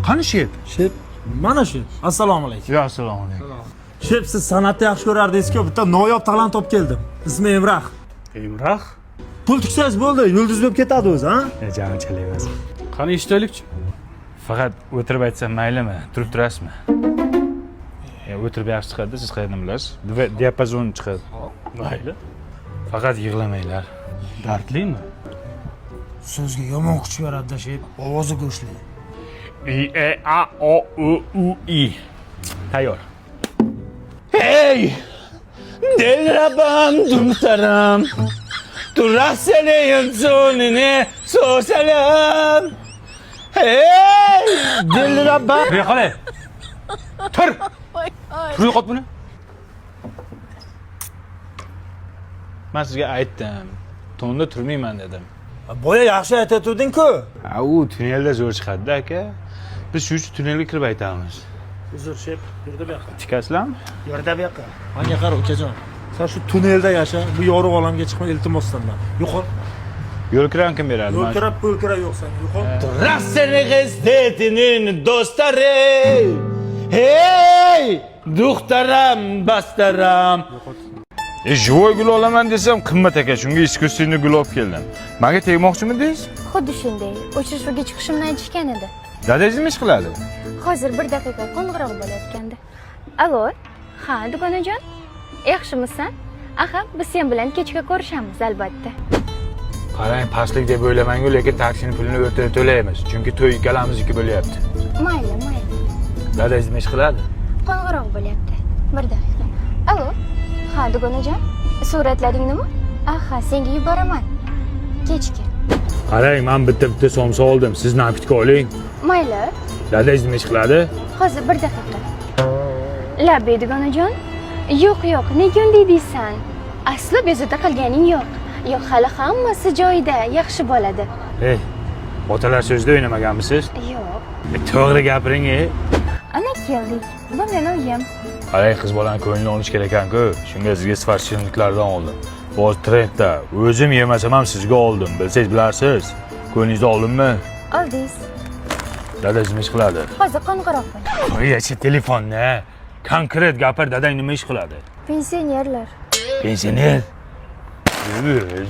Qani shep? Shep, mana shu. Assalomu alaykum. Yo, assalomu alaykum. Shep, siz san'atni yaxshi ko'rardingiz-ku, bitta noyob talant olib keldim. Ismi Emrah. Emrah? Pul tiksangiz bo'ldi, yulduz bo'lib ketadi o'zi, ha? Jamchalik emas. Qani eshitaylikchi? Faqat o'tirib aytsam maylimi? Turib turasizmi? Ya o'tirib yaxshi chiqadi, siz qayerdan bilasiz? Diapazon chiqadi. Mayli. Faqat yig'lamanglar. Dardlimi? So'zga yomon kuch beradi shep, ovozi go'shtli. I E A O U U I. Tayyor. Hey! Dilrabam dumtaram. Turaseneyim sonini so'salam. Hey! Dilrabam. Tur qolay. Tur. Tur yo'qot buni. Men sizga aytdim. Tonda turmayman dedim. Boya yaxshi aytayotganding-ku. Ha, u tunnelda zo'r chiqadi-da aka. Biz shu uchun tunnelga kirib aytamiz. Uzr shep, yurdi bu yoqqa. Tikasizlarmi? Yurdi bu yoqqa. Menga qara ukajon. Sen shu tunnelda yasha, bu yorug' olamga chiqma, iltimos sendan. Yo'qol. Yo'l kiram kim beradi? Yo'l kira, pul kira yo'q sen. Yo'qol. Rassenig'iz do'stlari. Hey! Duxtaram, bastaram. Живой gul olaman desam qimmat ekan, shunga искусственный gul olib keldim. Menga tegmoqchimidingiz? Xuddi shunday. Uchrashuvga chiqishimni aytishgan edi. Dadangiz nima ish qiladi? Hozir bir daqiqa qo'ng'iroq bo'layotgandi. Alo, ha, dugonajon? Yaxshimisan? Aha, biz sen bilan kechga ko'rishamiz albatta. Qarang, pastlik deb o'ylamangu, lekin taksini pulini o'rtada to'laymiz, chunki to'y ikkalamizniki bo'lyapti. Mayli, mayli. Dadangiz nima ish qiladi? Qo'ng'iroq bo'lyapti. Bir daqiqa. Alo, ha, dugonajon? Suratlaring nima? Aha, senga yuboraman. Kechga. Qarang, men bitta-bitta somsa oldim. Siz napitka oling. Mayli. Dadangiz nima ish qiladi? Hozir bir daqiqa. Labbay, dugonajon. Yo'q, yo'q, nega unday deysan? Asli bezovta qilganing yo'q. Yo'q, hali hammasi joyida, yaxshi bo'ladi. Ey, otalar so'zida o'ynamaganmisiz? Yo'q. To'g'ri gapiring, ey. Ana keldik. Bu meni uyim. Qarang, qiz bolani ko'nglini olish kerak ekan-ku. Shunga sizga sifat shirinliklardan oldim. Hozir trendda. O'zim yemasam ham sizga oldim. Bilsangiz bilarsiz. Ko'nglingizni oldimmi? Oldingiz. Dadangiz nima ish qiladi? Hozir qo'ng'iroq bo'l. Qo'yachi telefonni. Konkret gapir, dadang nima ish qiladi? Pensionerlar. Pensioner?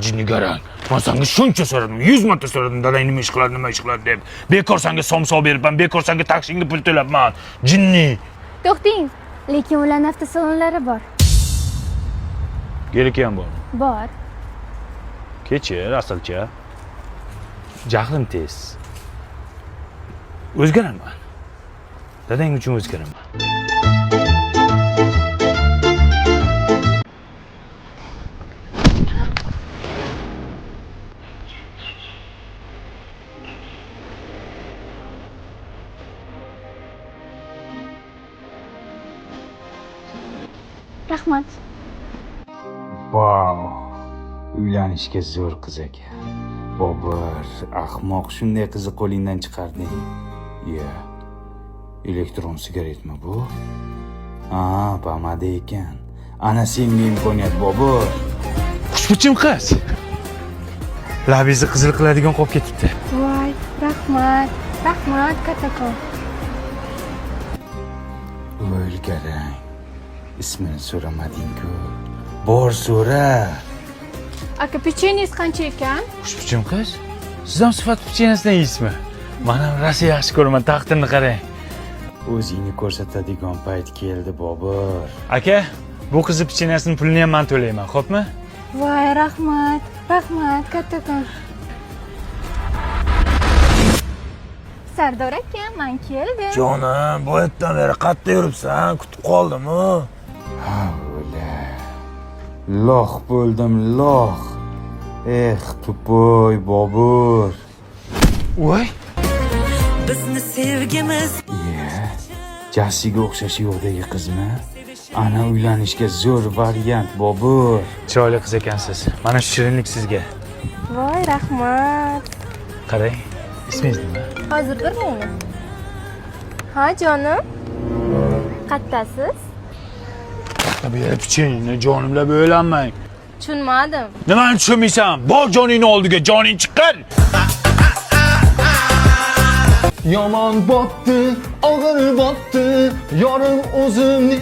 Jinnigarang. Men senga shuncha so'radim, 100 marta so'radim, dadang nima ish qiladi, nima ish qiladi deb. Bekor senga somsa beribman, bekor senga taksingga pul to'labman. Jinni. To'xting, lekin ularning avtosalonlari bor. Geliki ham bormi? Bor. Kechir, asalcha. Jahlim tez. O'zgaraman. Dadang uchun o'zgaraman. Rahmat. Vau. Uylanishga zo'r qiz ekan. Bobur, ahmoq, shunday qizni qo'lingdan chiqarding. Ya. Elektron sigaretmi bu? Ha, pomada ekan. Ana senga imkoniyat, Bobur. Xushbichim qiz. Labingizni qizil qiladigan qolib ketibdi. Voy, rahmat. Rahmat, kattakon. O'lgarang. Ismini so'ramading-ku. Bor so'ra. Aka, pechenyengiz qancha ekan? Xushbichim qiz. Siz ham sifat pechenyasidan yeysizmi? Men ham rosa yaxshi ko'raman, taqdirini qarang. O'zingni ko'rsatadigan payt keldi, Bobur. Aka, bu qizni pechenyasining pulini ham men to'layman, xo'pmi? Voy, rahmat. Rahmat, kattakon. Sardor aka, men keldim. Jonim, bu yerdan beri qayerda yuribsan? Kutib qoldim-u. Ha, o'la. Lox bo'ldim, lox. Eh, tupoy Bobur. Voy. Bizni sevgimiz. Jasiga o'xshashi yo'qdagi qizmi? Ana uylanishga zo'r variant, Bobur. Chiroyli qiz ekansiz. Mana shu shirinlik sizga. Voy, rahmat. Qarang, ismingiz nima? Hozir bir minut. Ha, jonim. Qattasiz? Bu yerda pechenye jonimla bo'lanmang. Tushunmadim. Nimani tushunmaysan? Bor joningni oldiga, joning chiqqan. Yomon botdi, og'ir botdi, yorim o'zimni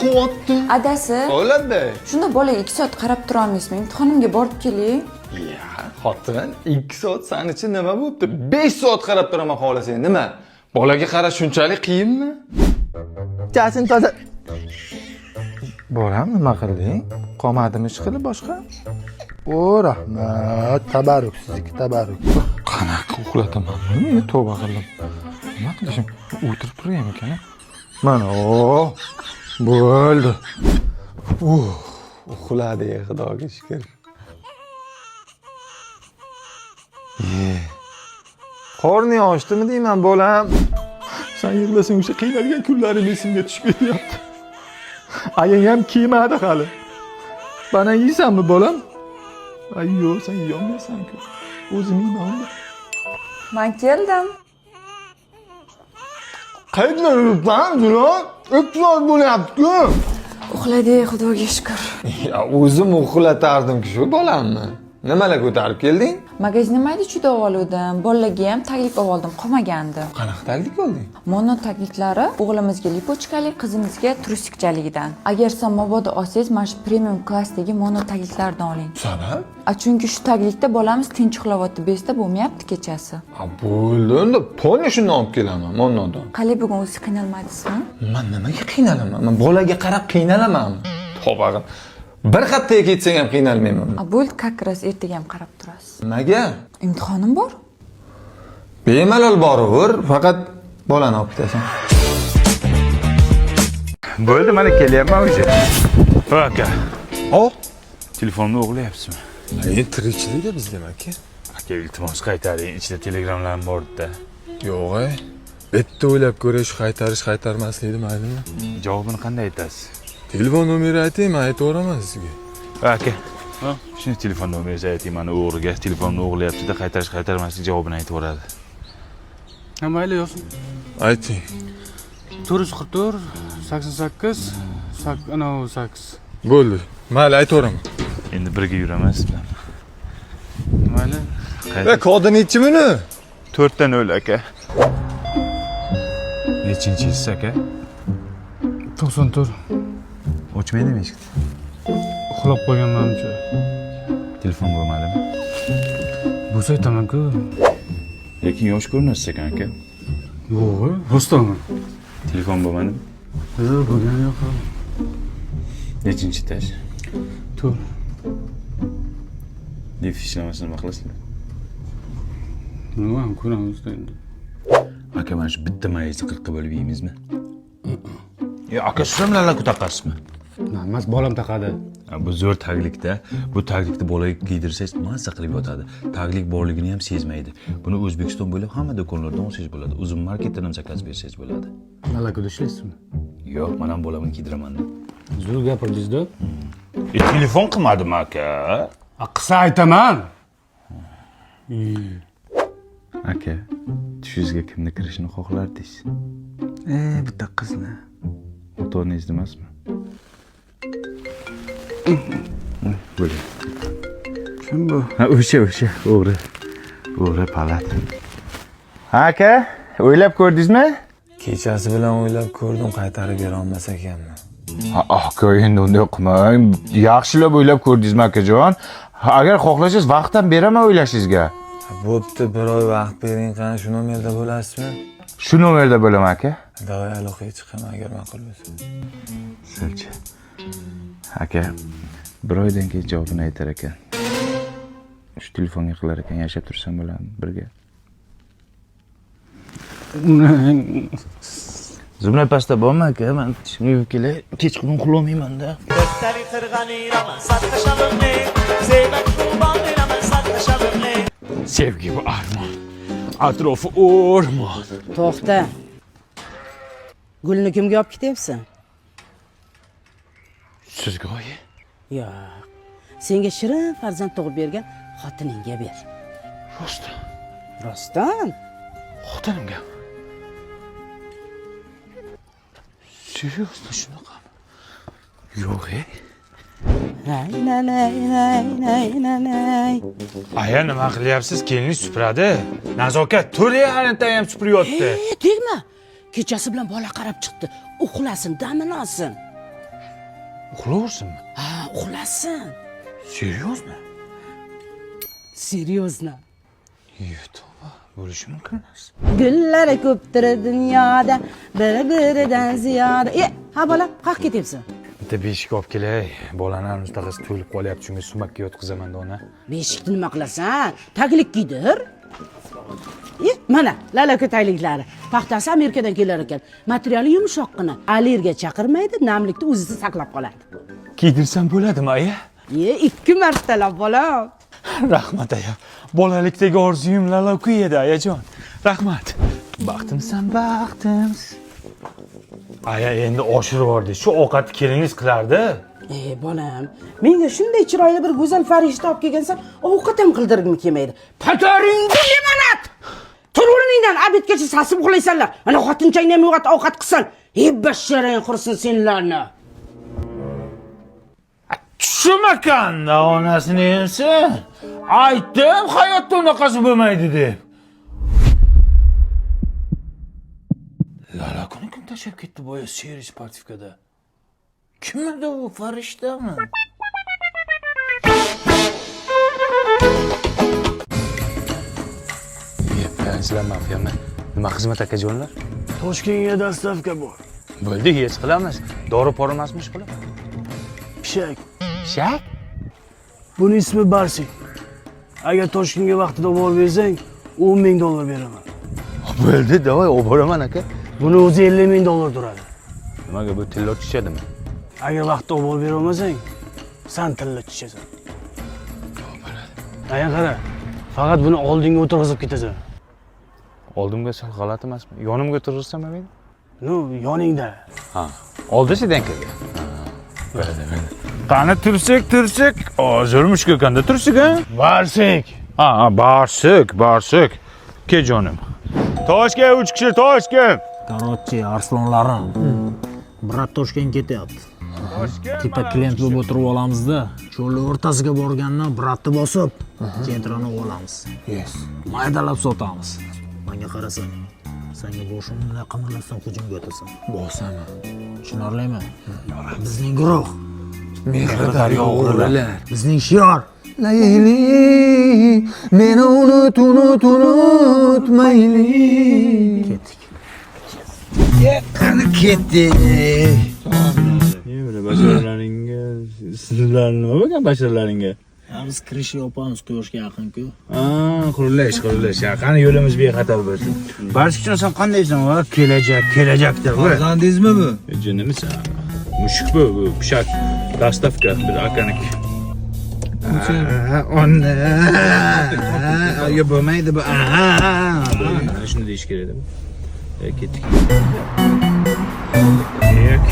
quvotdi. Adasi. O'ladi. Shunda bolaga 2 soat qarab tura olmaysizmi? Imtihonimga borib keling. Ya, xotin, 2 soat san uchun nima bo'pti? 5 soat qarab turaman xohlasang, nima? Bolaga qarash shunchalik qiyinmi? Chachin toza. Bolam, nima qilding? Qolmadimi ish qilib boshqa? O, rahmat. Tabarruk sizniki, tabarruk. Qanaqa uxlataman buni? Tavba qildim. Nima qilishim? O'tirib turaymi ekan? Mana, o, bo'ldi. Uxladi, Xudoga shukr. Ye. Qorning ochdimi deyman, bolam. Sen yig'lasang o'sha qiynalgan kunlarim esimga tushib ketyapti. Ayang ham kiymadi hali. Banan yeysanmi, bolam? Ay yo'q, sen yeyolmaysan-ku. O'zim yeyman unda. Men keldim. Qayerda yuribsan, Jilon? 3 soat bo'lyapti-ku. Uxladi, Xudoga shukr. Ya o'zim uxlatardim-ku shu bolamni. Nimalar ko'tarib kelding? Magazinda mayda chuyda oluvdim, bolalarga ham taglik oldim, qolmagandi. Qanaqa taglik olding? Mono tagliklari o'g'limizga lipochkali, qizimizga trusikchaligidan. Agar sen mabodo olsangiz, mana shu premium klassdagi mono tagliklardan oling. Sabab? A chunki shu taglikda bolamiz tinch uxlayapti, bezda bo'lmayapti kechasi. Ha, bo'ldi, unda polni shundan olib kelaman, monodan. Qalay bugun o'zi qiynalmadingizmi? Man nimaga qiynalaman? Man bolaga qarab qiynalamanmi? Tavba. Bir xattaga ketsang ham qiynalmayman. A bo'ldi, как раз ertaga ham qarab turasiz. Nimaga? Imtihonim bor. Bemalol boraver, faqat bolani olib ketasan. Bo'ldi, mana kelyapman o'sha. Aka. O? Telefonni o'g'irlayapsizmi? Endi tirikchilikda bizda aka. Aka, iltimos qaytaring, ichida telegramlarim bor-da. Yo'q, ey. Bitta o'ylab ko'ray, shu qaytarish qaytarmaslikni maylimi? Javobini qanday aytasiz? Telefon nomeri ayting, men aytaveraman sizga. Aka, shuni telefon nomeringizni ayting, mana o'g'riga telefonni o'g'irlayapti-da, qaytarish qaytarmaslik javobini aytaveradi. Ha, mayli yozing. Ayting. 444 88 8. Bo'ldi. Mayli aytaveraman. Endi birga yuramiz siz bilan. Mayli. E, kodi nechi buni? 4 0 aka. Nechinchi yilsiz aka? 94. Ochmaydimi eshikni? Uxlab qolgan manimcha. Telefon bo'lmadimi? Bo'lsa aytaman-ku. Lekin yosh ko'rinasiz ekan aka. Yo'q, rostdanmi? Telefon bo'lmadimi? Yo'q, bo'lgani yo'q. Nechinchi etaj? 4. Lift ishlamasa nima qilasizlar? Nima ham ko'ramiz endi. Aka, mana shu bitta mayizni 40 ga bo'lib yeymizmi? Ya aka, siz ham lalaku taqasizmi? Emas, bolam taqadi. Bu zo'r taglikda. Bu taglikni bolaga kiydirsangiz mazza qilib yotadi. Taglik borligini ham sezmaydi. Buni O'zbekiston bo'ylab hamma do'konlardan olsangiz bo'ladi. Uzum marketdan ham zakaz bersangiz bo'ladi. Lalakuda ishlaysizmi? Yo'q, men ham bolamni kiydiraman. Zo'r gapirdingiz-da. Telefon qilmadim aka. Qilsa aytaman. Aka, tushingizga kimni kirishini xohlardingiz? Bitta qizni. Ota-onangizni emasmi? Bo'ling. Kim bu? Ha, o'sha, o'g'ri. O'g'ri palat. Ha, aka, o'ylab ko'rdingizmi? Kechasi bilan o'ylab ko'rdim, qaytarib bera olmas ekanman. Ha, aka, endi unday qilmang. Yaxshilab o'ylab ko'rdingizmi, akajon? Agar xohlasangiz vaqt ham beraman o'ylashingizga. Bo'pti, bir oy vaqt bering, qani shu nomerda bo'lasizmi? Shu nomerda bo'laman, aka. Davay aloqaga chiqaman agar ma'qul bo'lsa. Silchi. Aka, bir oydan keyin javobini aytar ekan. Shu telefonga qilar ekan, yashab tursam bo'ladimi birga? Zumlar pastda bormi aka? Men tishimni yuvib kelay, kechqurun uxlolmayman-da. Sevgi bu armon. Atrofi o'rmon. To'xta. Gulni kimga olib ketyapsan? Sizga oyi. Yo'q. Senga shirin farzand tug'ib bergan xotiningga ber. Rostdan. Rostdan? Xotinimga. Seriously shunaqami? Yo'q, ey. Nay nay nay nay nay nay. Aya, nima qilyapsiz? Kelinlik supuradi. Nazokat, to'rt yarimta ham supuryapti. Tegma. Kechasi bilan bola qarab chiqdi. Uxlasin, damini olsin. Uxlaversinmi? Ha, uxlasin. Seriously? Seriously. Tavba, bo'lishi mumkin emas. Gullar ko'pdir dunyoda, bir-biridan ziyoda. Ha bola, qayerga ketyapsan? Bitta beshik olib kelay. Bolani mustaqasi to'lib qolyapti, shunga sumakka yotqizaman dona. Beshikni nima qilasan? Taglik kiydir. Mana lalaka tagliklari. Paxtasi Amerikadan kelar ekan. Materiali yumshoqqina. Allergiya chaqirmaydi, namlikni o'zida saqlab qoladi. Kiydirsam bo'ladimi, aya? 2 martalab bolam. Rahmat aya. Bolalikdagi orzuyim lalaku edi, ayajon. Rahmat. Baxtimsan, baxtimsan. Aya, endi oshirib yubordi. Shu ovqatni keliningiz qilardi. Bolam, menga shunday chiroyli bir go'zal farishta olib kelgansan, ovqat ham qildirgim kelmaydi. Patoringni limonad! Tur o'rningdan, obedgacha sasib uxlaysanlar. Ana xotinchangni ham uyg'ot, ovqat qilsin. Ey basharang qursin senlarni. Tushum ekanda onasini emsin. Aytdim, hayotda unaqasi bo'lmaydi deb. Lalakuni kim tashlab ketdi boya seri sportivkada? Kim edi u, farishtami? Sizlar mafiyami? Nima xizmat akajonlar? Toshkentga dostavka bor. Bo'ldi, hech qilamiz. Dori pori emasmi ish qilib? Pishak. Pishak? Buni ismi Barsik. Agar Toshkentga vaqtida borib bersang, $10,000 beraman. Bo'ldi, davay, olib boraman aka. Buni o'zi $50,000 turadi. Nimaga bu tillo tushadimi? Agar vaqtida olib borib bera olmasang, san tilla tushasan. Aya qara, faqat buni oldinga o'tirg'izib ketasan. Oldimga sal g'alati emasmi? Yonimga o'tirg'izsam bo'lmaydi? Ну, yoningda. Ha, oldi sedankaga. Bo'ldi, bo'ldi. Qani tursik, tursik. Hozir mushuk ekanda tursik, ha? Barsik. Ha, barsik, barsik. Ke jonim. Toshkent 3 kishi, Toshkent. Короче, arslonlarim. Brat Toshkent ketyapti. Tepa klient bo'lib o'tirib olamizda, cho'lning o'rtasiga borgandan bratni bosib, kentrani olamiz. Yes. Maydalab sotamiz. Menga qarasang, senga boshimni bunday qimirlatsam hujumga o'tasan. Bosaman. Tushunarlimi? Bizning guruh. Mehri daryo o'g'rilar. Bizning shior. Layli, meni unut, unut, unutmayli. Ketdik. Qani ketdik. Nima basharalaringga, sizlar nima bo'lgan basharalaringga? Biz kirish yopamiz, quyoshga yaqin-ku. Ha, qurilish, qurilish. Qani yo'limiz bexatar bo'lsin. Barsikjon, sen qandaysan? Va kelajak, kelajakda bu. Farzandingizmi bu? Jinnimisan? Mushuk bu, bu pishak. Dastavka bir akaniki. Onna. Yo bo'lmaydi bu. Mana shuni deyish kerak edi. Ketdik.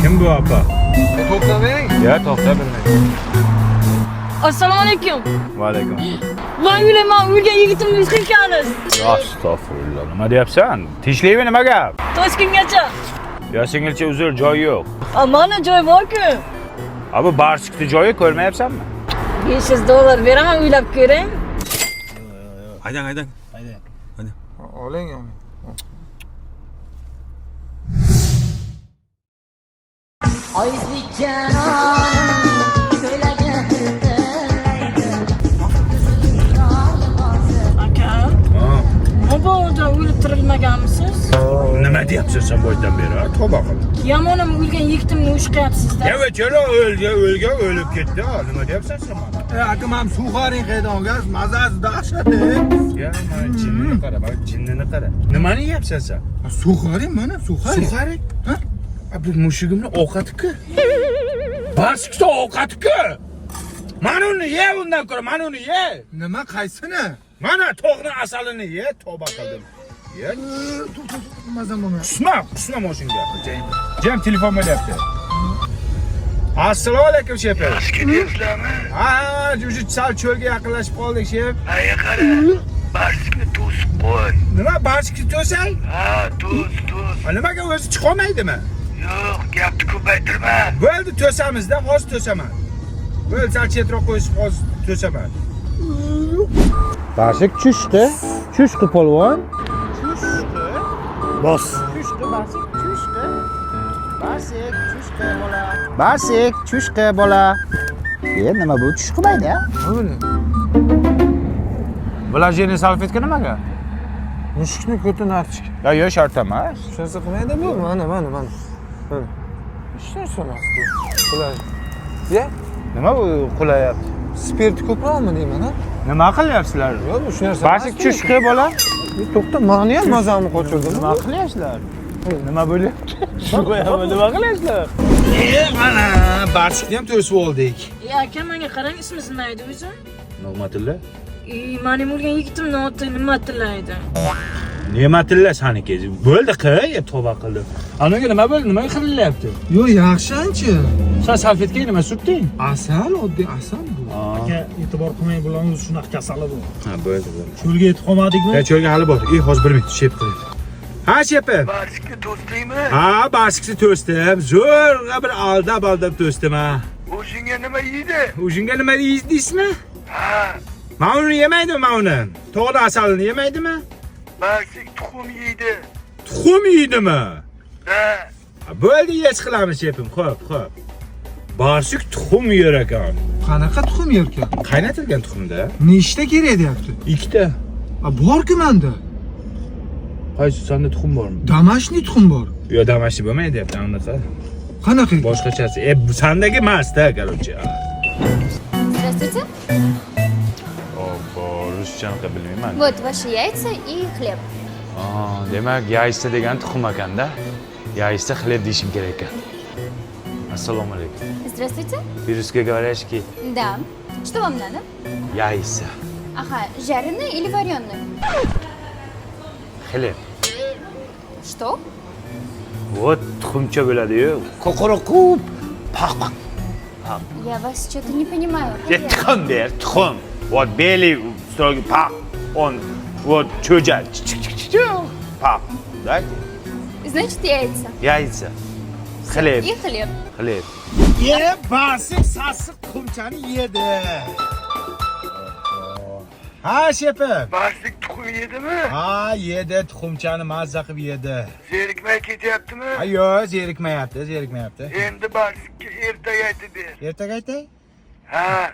Kim bu opa? To'xtamang. Ya to'xta bilmayman. Assalomu alaykum. Va alaykum. Man o'ylayman, o'lgan yigitimni yutqilganmiz. Astag'firullah. Nima deyapsan? Tinchlikmi, nima gap? Toshkentgacha. Yo singilcha, uzr, joy yo'q. Mana joy bor-ku. A bu barsikni joyi ko'rmayapsanmi? $500 beraman, o'ylab ko'ring. Haydang, haydang. Haydang. Haydang. Oling, oling. Aka, mabodo o'lib tirilmaganmisiz? Nima deyapsan sen boydan beri? Tavba qil. Yomonim o'lgan yigitimni ushqayapsiz-da. Ya chelo o'lgan, o'lgan, o'lib ketdi. Nima deyapsan sen mana? Aka, men suxaring qaydan olgansiz? Mazasi dahshat. Ya mana jinnini qara, mana jinnini qara. Nimani yeyapsan sen? Suxaring mana, suxaring. Suxaring? Ha? Bu mushugimni ovqati-ku. Barsikni ovqati-ku. Mana uni ye, undan ko'ra, mana uni ye. Nima, qaysini? Mana to'g'ni asalini ye, tavba qildim. Ye. Mazam bo'lmayapti. Qusma, qusma moshinga. Jam telefon bo'lyapti. Assalomu alaykum, shef. Ketyapsizlarmi? Ha, уже sal cho'lga yaqinlashib qoldik, shef. Aya qara, barsikni to'sib qo'y. Nima, barsikni to'say? Ha, to's, to's. Nimaga o'zi chiqolmaydimi? Yo'q, gapni ko'paytirma. Bo'ldi, to'samizda, hozir to'saman. Bo'ldi, sal chetroq qo'yib hozir to'saman. Barsik chushqi, chushqi polvon. Chushqi. Bos. Chushqi, barsik chushqi. Barsik chushqi bola. Barsik chushqi bola. Nima bu tush qilmaydi, ha? Вложение salfetka nimaga? Mushukni ko'tini artishga. Ya yo'q, shart emas. Hech narsa qilmaydi bu. Mana, mana, mana. Mana. Hech narsa emas bu. Qulay. Ya? Nima bu qulayapti? Spirt ko'proqmi deyman, ha? Nima qilyapsizlar? Yo'q, bu shu narsa. Barsik chushqi bola. To'xta, mani ham mazamni qochirdi. Nima qilyapsizlar? Nima bo'lyapti? Nima qilyapsizlar? Mana barsikni ham to'sib oldik. Aka, menga qarang, ismingiz nima edi o'zi? Nig'matilla. Mening o'lgan yigitimni oti Nimatilla edi. Ne'matilla saniki. Bo'ldi, qil, tavba qildim. Anaga nima bo'ldi? Nimaga xirilyapti? Yo'q, yaxshi ancha. Sen salfetkaga nima surtding? Asal, oddiy asal bu. Aka, e'tibor qilmang, bularning o'zi shunaqa kasali bu. Ha, bo'ldi, bo'ldi. Cho'lga yetib qolmadikmi? Ya cho'lga hali bor. Hozir bir minut shep qilaylik. Ha, shepi. Barsikni to'sdingmi? Ha, barsikni to'sdim. Zo'rg'a bir aldab-aldab to'sdim ha. O'shunga nima yeydi? O'shunga nima yeydi deysizmi? Ha. Mana uni yemaydimi, mana uni? Tog'da asalini yemaydimi? Barsik tuxum yeydi. Tuxum yeydimi? Ha. Bo'ldi, yes qilamiz shefim. Xo'p, xo'p. Barsik tuxum yer ekan. Qanaqa tuxum yerkan? Qaynatilgan tuxumda. Nechta kerak deyapti? Ikkita. A, bor-ku menda. Qaysi senda tuxum bormi? Домашний tuxum bor. Yo'q, домашний bo'lmaydi deyapti, anaqa. Qanaqa? Boshqachasi. Bu sendagi emas-da, короче. Здравствуйте. Obbo, ruschani bilmayman. Вот ваши яйца и хлеб. Demak, яйца degan tuxum ekanda. Яйца хлеб deyishim kerak ekan. Assalomu alaykum. Здравствуйте. По-русски? Да. Что вам надо? Яйца. Ага, жареные или вареные? Хлеб. Что? Вот tuxumcha bo'ladi-yu. Qo'qoroqub. Paq paq. Paq. Я вас что-то не понимаю. Tuxum ber, tuxum. Вот белый строгий пак. Он вот cho'ja. Пак. Дайте. Значит, яйца. Яйца. Хлеб. И хлеб. Хлеб. Ye, barsik sassiq tuxumchani yedi. Ha, shefim. Barsik tuxum yedimi? Ha, yedi, tuxumchani mazza qilib yedi. Zerikmay ketyaptimi? Ha, yo'q, zerikmayapti, zerikmayapti. Endi Barsikka ertaga aytib ber. Ertaga aytay? Ha.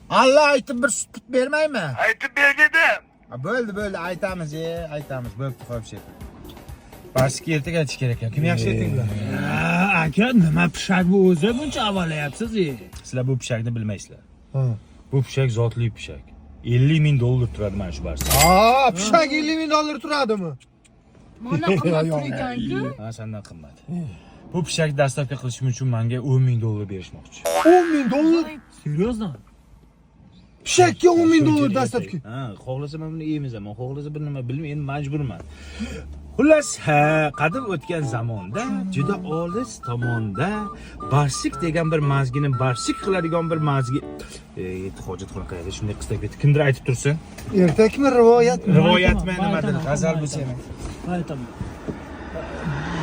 Alla aytib bir sut put bermaymi? Aytib ber dedim. Ha, bo'ldi, bo'ldi, aytamiz, aytamiz. Bo'pti, xo'p, shefim. Barsikka ertaga aytish kerak ekan. Kim yaxshi ayting bular? Aka, nima pishak bu o'zi? Buncha avalayapsiz. Sizlar bu pishakni bilmaysizlar. Bu pishak zotli pishak. $50 ming turadi mana shu barsik. Ha, pishak $50 ming turadimi? Mana qimmat tur ekan-ku. Ha, sendan qimmat. Bu pishakni dastavka qilishim uchun menga $10 ming berishmoqchi. $10 ming? Серьезно? Pishakka $10 ming dastavka. Ha, xohlasa men buni yeymiz, xohlasa bir nima bilmayman, endi majburman. Xullas, ha, qadim o'tgan zamonda, juda olis tomonda barsik degan bir mazgini barsik qiladigan bir mazgi hojatxona qayerda shunday qistab ketdi. Kimdir aytib tursin. Ertakmi, rivoyatmi? Rivoyatmi nimadir? G'azal bo'lsa ham. Aytaman.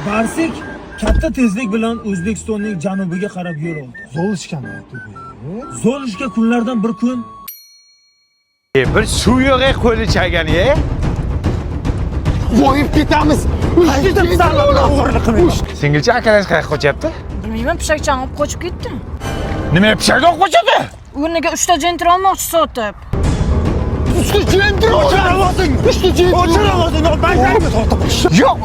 Barsik katta tezlik bilan O'zbekistonning janubiga qarab yo'l oldi. Zolishkami? Zolishka kunlardan bir kun bir suv yo'q qo'li chagani, Voyib ketamiz. Singilcha akalangiz qayerga qochyapti? Bilmayman, pishakchani olib qochib ketdi. Nima pishakni olib qochadi? O'rniga 3 ta jentra olmoqchi sotib. 3 ta jentra o'chirib 3 ta jentra o'chirib. Yo'q.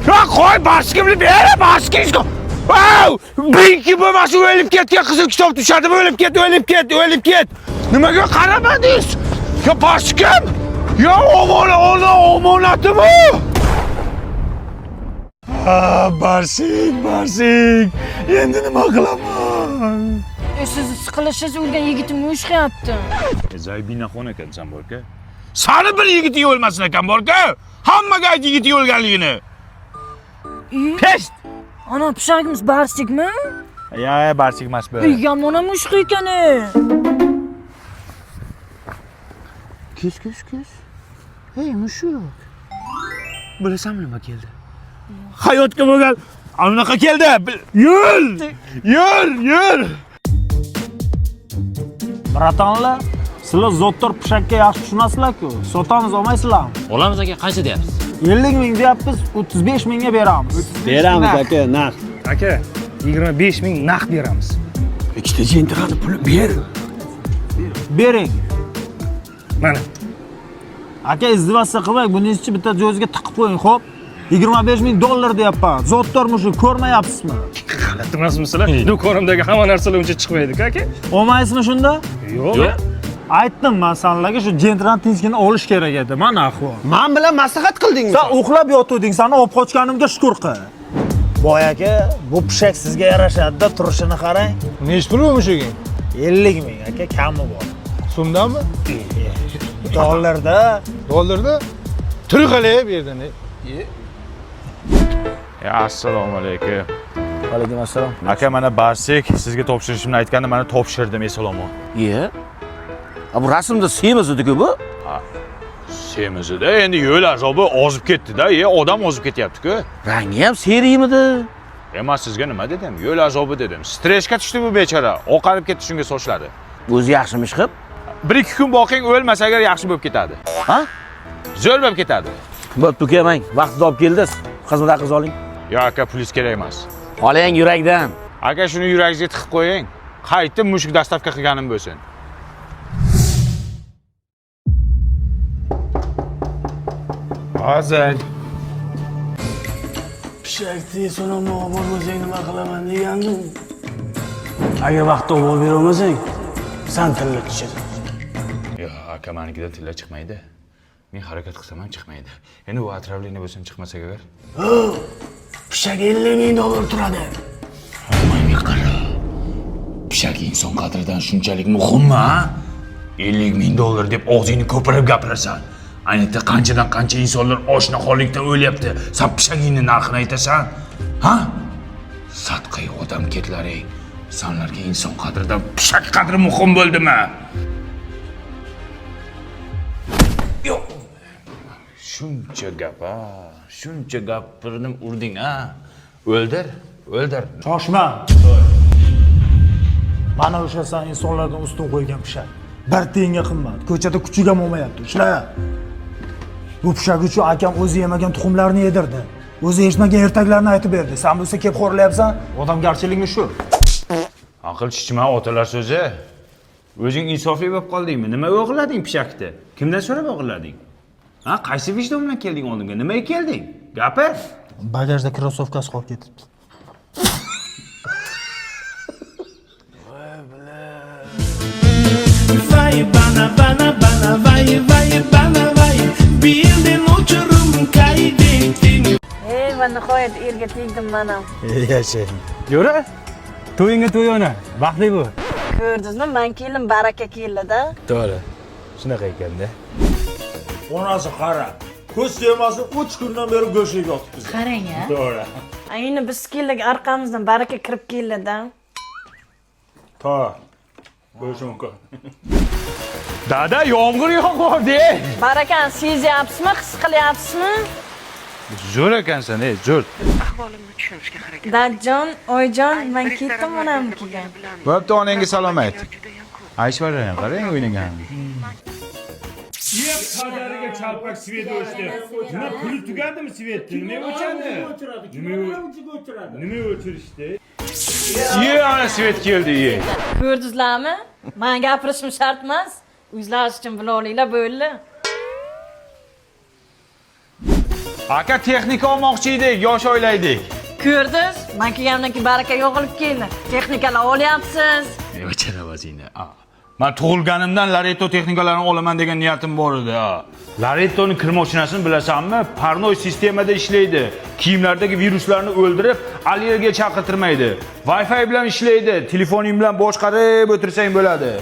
Yo'q, qo'y, barsikimni ber, barsikingiz. Au! Binki bo'lmasa o'lib ketgan qizil kitob tushadimi? O'lib ket, o'lib ket, o'lib ket. Nimaga qaramadingiz? Yo, barsikim? Yo, ona omonatimi? Ha, barsik, barsik. Endi nima qilaman? Siz siqilishingiz o'lgan yigitimni ushqayapti. Zaybinaxon ekansan borka. Sani bir yigiting o'lmasin ekan borka. Hammaga ayt yigiting o'lganligini. Pest. Ana pishagimiz barsikmi? Ya, barsik emas bu. Yomon ham ushqi ekan. Kus, kus, kus. Hey, mushuk. Bilasanmi nima keldi? Hayotga bo'lgan anaqa keldi. Yur! Yur, yur. Bratanlar, sizlar zotdor pishakka yaxshi tushunasizlar-ku. Sotamiz, olmaysizlarmi? Olamiz aka, qancha deyapsiz? 50 ming deyapmiz, 35 mingga beramiz. Beramiz aka, naqd. Aka, 25 ming naqd beramiz. Ikkita jentrani puli ber. Bering. Mana. Aka, izdivasa qilmang, buni ichi bitta jo'ziga tiqib qo'ying, xo'p? $25 ming deyapman. Zotdor mushuk ko'rmayapsizmi? G'alati emasmisizlar? Do'konimdagi hamma narsalar uncha chiqmaydi-ku aka. Olmaysizmi shunda? Yo'q. Aytdim men sanlarga shu jentrani tinchgina olish kerak edi. Mana ahvol. Men bilan maslahat qildingmi? Sen uxlab yotuvding, seni olib qochganimga shukr qil. Boy aka, bu pishak sizga yarashadi-da, turishini qarang. Nech pul bu mushuging? 50 ming aka, kami bor. So'mdanmi? Dollarda. Dollarda? Tur qalay bu yerdan. Assalomu alaykum. Alaykum assalom. Aka, mana barsik sizga topshirishimni aytganda mana topshirdim eslomon. Iye. Bu rasmda semiz edi-ku bu. Ha. Semiz edi. Endi yo'l azobi ozib ketdi-da, odam ozib ketyapti-ku. Rangi ham seriymidi? Men sizga nima dedim? Yo'l azobi dedim. Stressga tushdi bu bechora. Oqarib ketdi shunga sochlari. O'zi yaxshimi ish qilib? 1-2 kun boqing, o'lmasa agar yaxshi bo'lib ketadi. Ha? Zo'r bo'lib ketadi. Bo'pti uka, mang vaqtida olib keldingiz. Xizmat haqingizni oling. Yo'q aka, pulingiz kerak emas. Oling yurakdan. Aka, shuni yuragingizga tiqib qo'ying. Qaytib mushuk dastavka qilganim bo'lsin. Hozir. Pishakni so'namni olib bormasang nima qilaman degandim. Agar vaqtida olib bera olmasang, san tilla tushadi. Yo'q, aka, menikidan tilla chiqmaydi. Men harakat qilsam ham chiqmaydi. Endi u отравление bo'lsam chiqmasa agar. Pishak 50 ming dollar turadi. Menga qara. Pishak inson qadridan shunchalik muhimmi, ha? 50 ming dollar deb og'zingni ko'pirib gapirasan. Ayni yerda qanchadan qancha insonlar oshnaxonlikdan o'lyapti. Sen pishagingni narxini aytasan, ha? Sadqai odam ketlaring. Sanlarga inson qadridan pishak qadri muhim bo'ldimi? Yo'q. Shuncha gap, ha? Shuncha gapirdim, urding, ha? O'ldir, o'ldir. Shoshma. Mana o'sha san insonlardan ustun qo'ygan pishak. Bir tiyinga qimmat. Ko'chada kuchuk ham olmayapti. Ushla. Bu pishak uchun akam o'zi yemagan tuxumlarni yedirdi. O'zi eshitmagan ertaklarni aytib berdi. Sen bo'lsa kelib xo'rlayapsan. Odamgarchilikmi shu? Aql chichma otalar so'zi. O'zing insofli bo'lib qoldingmi? Nima o'g'irlading pishakni? Kimdan so'rab o'g'irlading? Ha, qaysi vijdon bilan kelding oldimga? Nimaga kelding? Gapir. Bagajda krossovkasi qolib ketibdi. Vay bana bana bana vay vay bana vay bildin uçurum kaybettin. Ey, va nihoyat erga tegdim men ham. Yashang. Jo'ra, to'yingga to'yona, baxtli bo'l. Ko'rdingizmi, men keldim, baraka keldi-da. To'g'ri. Shunaqa ekanda. Onasi qara. Ko'z temasi 3 kundan beri go'sht yeb yotibmiz. Qarang a. To'g'ri. Ayni biz keldik, orqamizdan baraka kirib keldi-da. To'g'ri. Bo'lishi mumkin. Dada, yomg'ir yog'yapti. Barakani sezyapsizmi, his qilyapsizmi? Zo'r ekansan, ey, zo'r. Dadjon, oyijon, men ketdim onamnikiga. Bo'pti, onangga salom ayt. Aishvarani qarang o'ynagan. Yep, qadariga chalpak svet o'chdi. Nima puli tugadimi svetni? Nima o'chadi? Nima o'chirishdi? Ye, ana svet keldi, ye. Ko'rdingizlarmi? Men gapirishim shart emas. O'zlaringiz uchun bila olinglar, bo'ldi. Aka, texnika olmoqchi edik, yosh oilaydik. Ko'rdingiz? Men kelganimdan keyin baraka yo'qolib keldi. Texnikalar olyapsiz. O'chira vazini. Men tug'ilganimdan Laretto texnikalarini olaman degan niyatim bor edi. Larettoning kir mashinasini bilasanmi? Parnoy sistemada ishlaydi. Kiyimlardagi viruslarni o'ldirib, allergiya chaqirtirmaydi. Wi-Fi bilan ishlaydi. Telefoning bilan boshqarib o'tirsang bo'ladi.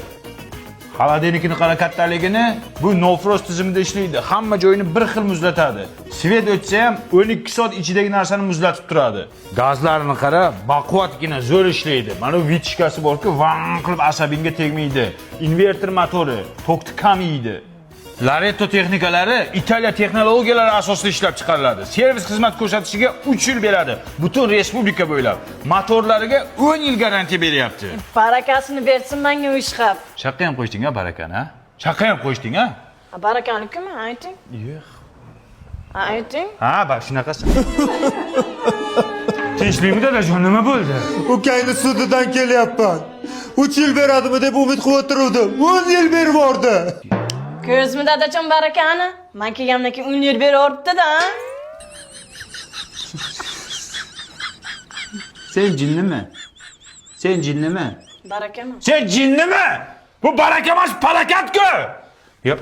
Xolodilnikini qara kattaligini, bu no frost tizimida ishlaydi. Hamma joyini bir xil muzlatadi. Svet o'tsa ham 12 soat ichidagi narsani muzlatib turadi. Gazlarini qara, baquvvatgina zo'r ishlaydi. Mana bu vitishkasi bor-ku, van qilib asabingga tegmaydi. Inverter motori, tokni kam yeydi. Laretto texnikalari Italiya texnologiyalari asosida ishlab chiqariladi. Servis xizmat ko'rsatishiga 3 yil beradi. Butun respublika bo'ylab. Motorlariga 10 yil garantiya beryapti. Barakasini bersin menga u ish qilib. Shaqqa ham qo'yshding a barakani, ha? Shaqqa ham qo'yshding a? Barakani-ku, ayting. Yo'q. Ayting. Ha, bak shunaqasi. Tinchlikmi dadajon, nima bo'ldi? Ukangni sudidan kelyapman. 3 yil beradimi deb umid qilib o'tiruvdim. 10 yil berib yubordi. Ko'zmi dadajon barakani? Men kelganimdan keyin 10 yil berib yuboribdi-da. Sen jinnimi? Sen jinnimi? Barakami? Sen jinnimi? Bu baraka emas, palakat-ku. Yo'q.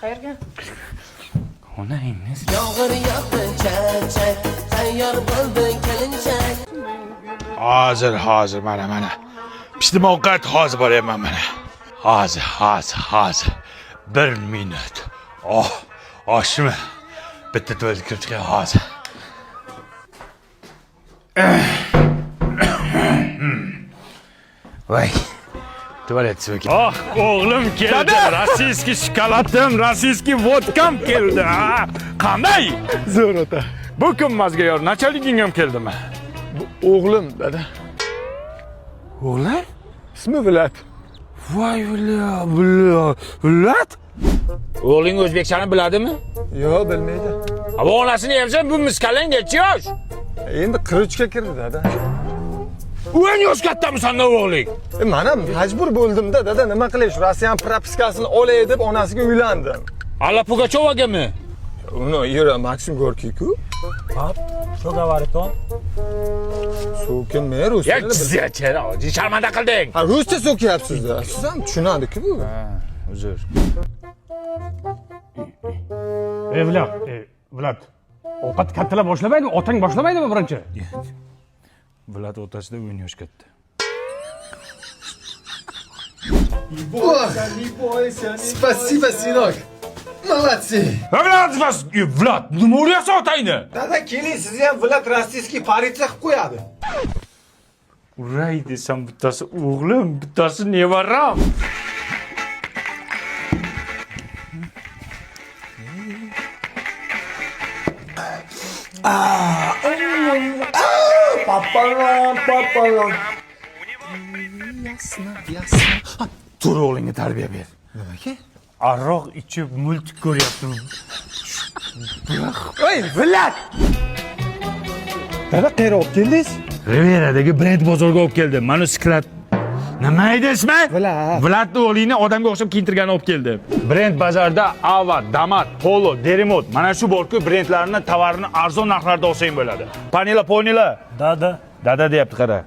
Qayerga? Onangiz. Yomg'ir yog'di chak-chak, tayyor bo'ldi kelinchak. Hozir, hozir mana mana. Pishdim ovqat, hozir boryapman mana. Hozir, hozir, hozir. 1 minut. Oh, oshmi? Bitta tuvaletga kirib chiqay hozir. Voy. Tuvalet suvi. Oh, o'g'lim keldi. Rossiyskiy shokoladim, rossiyskiy vodkam keldi. Qanday? Zo'r ota. Bu kim mazga yor? Nachaliging ham keldimi? Bu o'g'lim, dada. O'g'lim? Ismi Vlad. Voy billa, billa, Vlad? O'g'ling o'zbekchani biladimi? Yo'q, bilmaydi. A bu onasini yebsan, bu miskalang necha yosh? Endi 43 ga kirdi, dada. 10 yosh kattamisan o'g'ling? Men ham majbur bo'ldim-da, dada, nima qilay, shu Rossiyan propiskasini olay deb onasiga uylandim. Alla Pugachevagami? Uni eri Maksim Gorkiy-ku. Hop, что говорит он? So'kinmay rus Ya tilini chizya, sharmanda qilding. Ha, ruscha so'kyapsiz-da. Siz ham tushunadi-ku bu. Uzr. Ey Vlad, Vlad. Ovqat kattalar boshlamaydimi? Otang boshlamaydimi birinchi? Vlad otasida 10 yosh katta. Спасибо, сынок. Молодцы. Vlad, Vlad, nima uryapsan otangni? Dada, keling, sizni ham Vlad rossiyskiy politsiya qilib qo'yadi. Uray desam bittasi o'g'lim, bittasi nevaram. Papalam, papalam. Ясно, ясно. Tur o'g'lingga tarbiya ber. Nimaga? Aroq ichib multik ko'ryapti. Ey, Vlad! Dada, qayerga olib keldingiz? Riveradagi brend bozorga olib keldim. Mana sklad. Nima edi ismi? Vlad. Vladni o'g'lingni odamga o'xshab kiyintirgani olib keldi. Brend bozorda Ava, Damat, Polo, Derimot mana shu borku brendlarni tovarini arzon narxlarda olsang bo'ladi. Panila, ponila. Dada. Dada deyapti qara.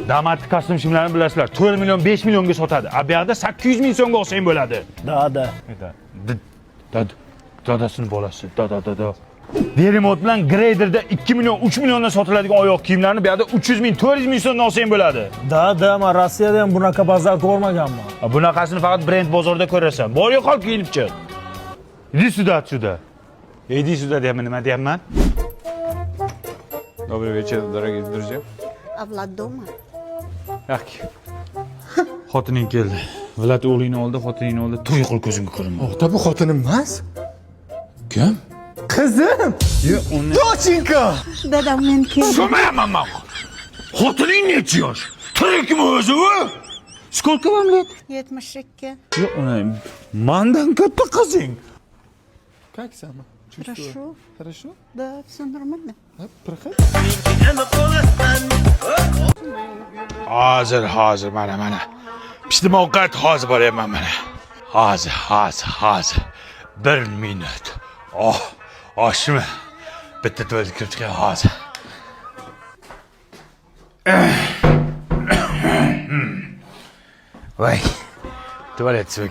Damat kostyum shimlarini bilasizlar, 4 million, 5 millionga sotadi. A bu yoqda 800 ming so'mga olsang bo'ladi. Dada. Dada. Dadasini bolasi. Dada, dada. Derimot bilan Greyderda 2 million, 3 milliondan sotiladigan oyoq kiyimlarni bu yoqda 300 ming, 400 ming so'mdan olsang bo'ladi. Dada, men Rossiyada ham bunaqa bozor ko'rmaganman. Bunaqasini faqat brend bozorda ko'rasan. Bor yo'qol kiyinib chiq. Иди сюда отсюда. Иди сюда deyapman, nima deyapman? Добрый вечер, дорогие друзья. А Влад дома? Yaxki. Xotining keldi. Vlad o'g'lingni oldi, xotiningni oldi. Tur yo'qol ko'zimga ko'rinma. Ota, bu xotinim emas. Kim? Qizim. Yo'q, uni Доченька! Dadam men keldim. Tushunmayapman man. Xotining necha yosh? Tirikmi o'zi u? Сколько вам лет? 72. Yo'q, uni mandan katta qizing. Как сама? Чувствую? Хорошо. Хорошо? Да, все нормально. Проходи. Hozir, hozir mana mana. Pishdim ovqat, hozir boryapman mana. Hozir, hozir, hozir. 1 minut. Oh, oshmi? Bitta tuvaletga kirib chiqay hozir. Voy. Tuvalet suvi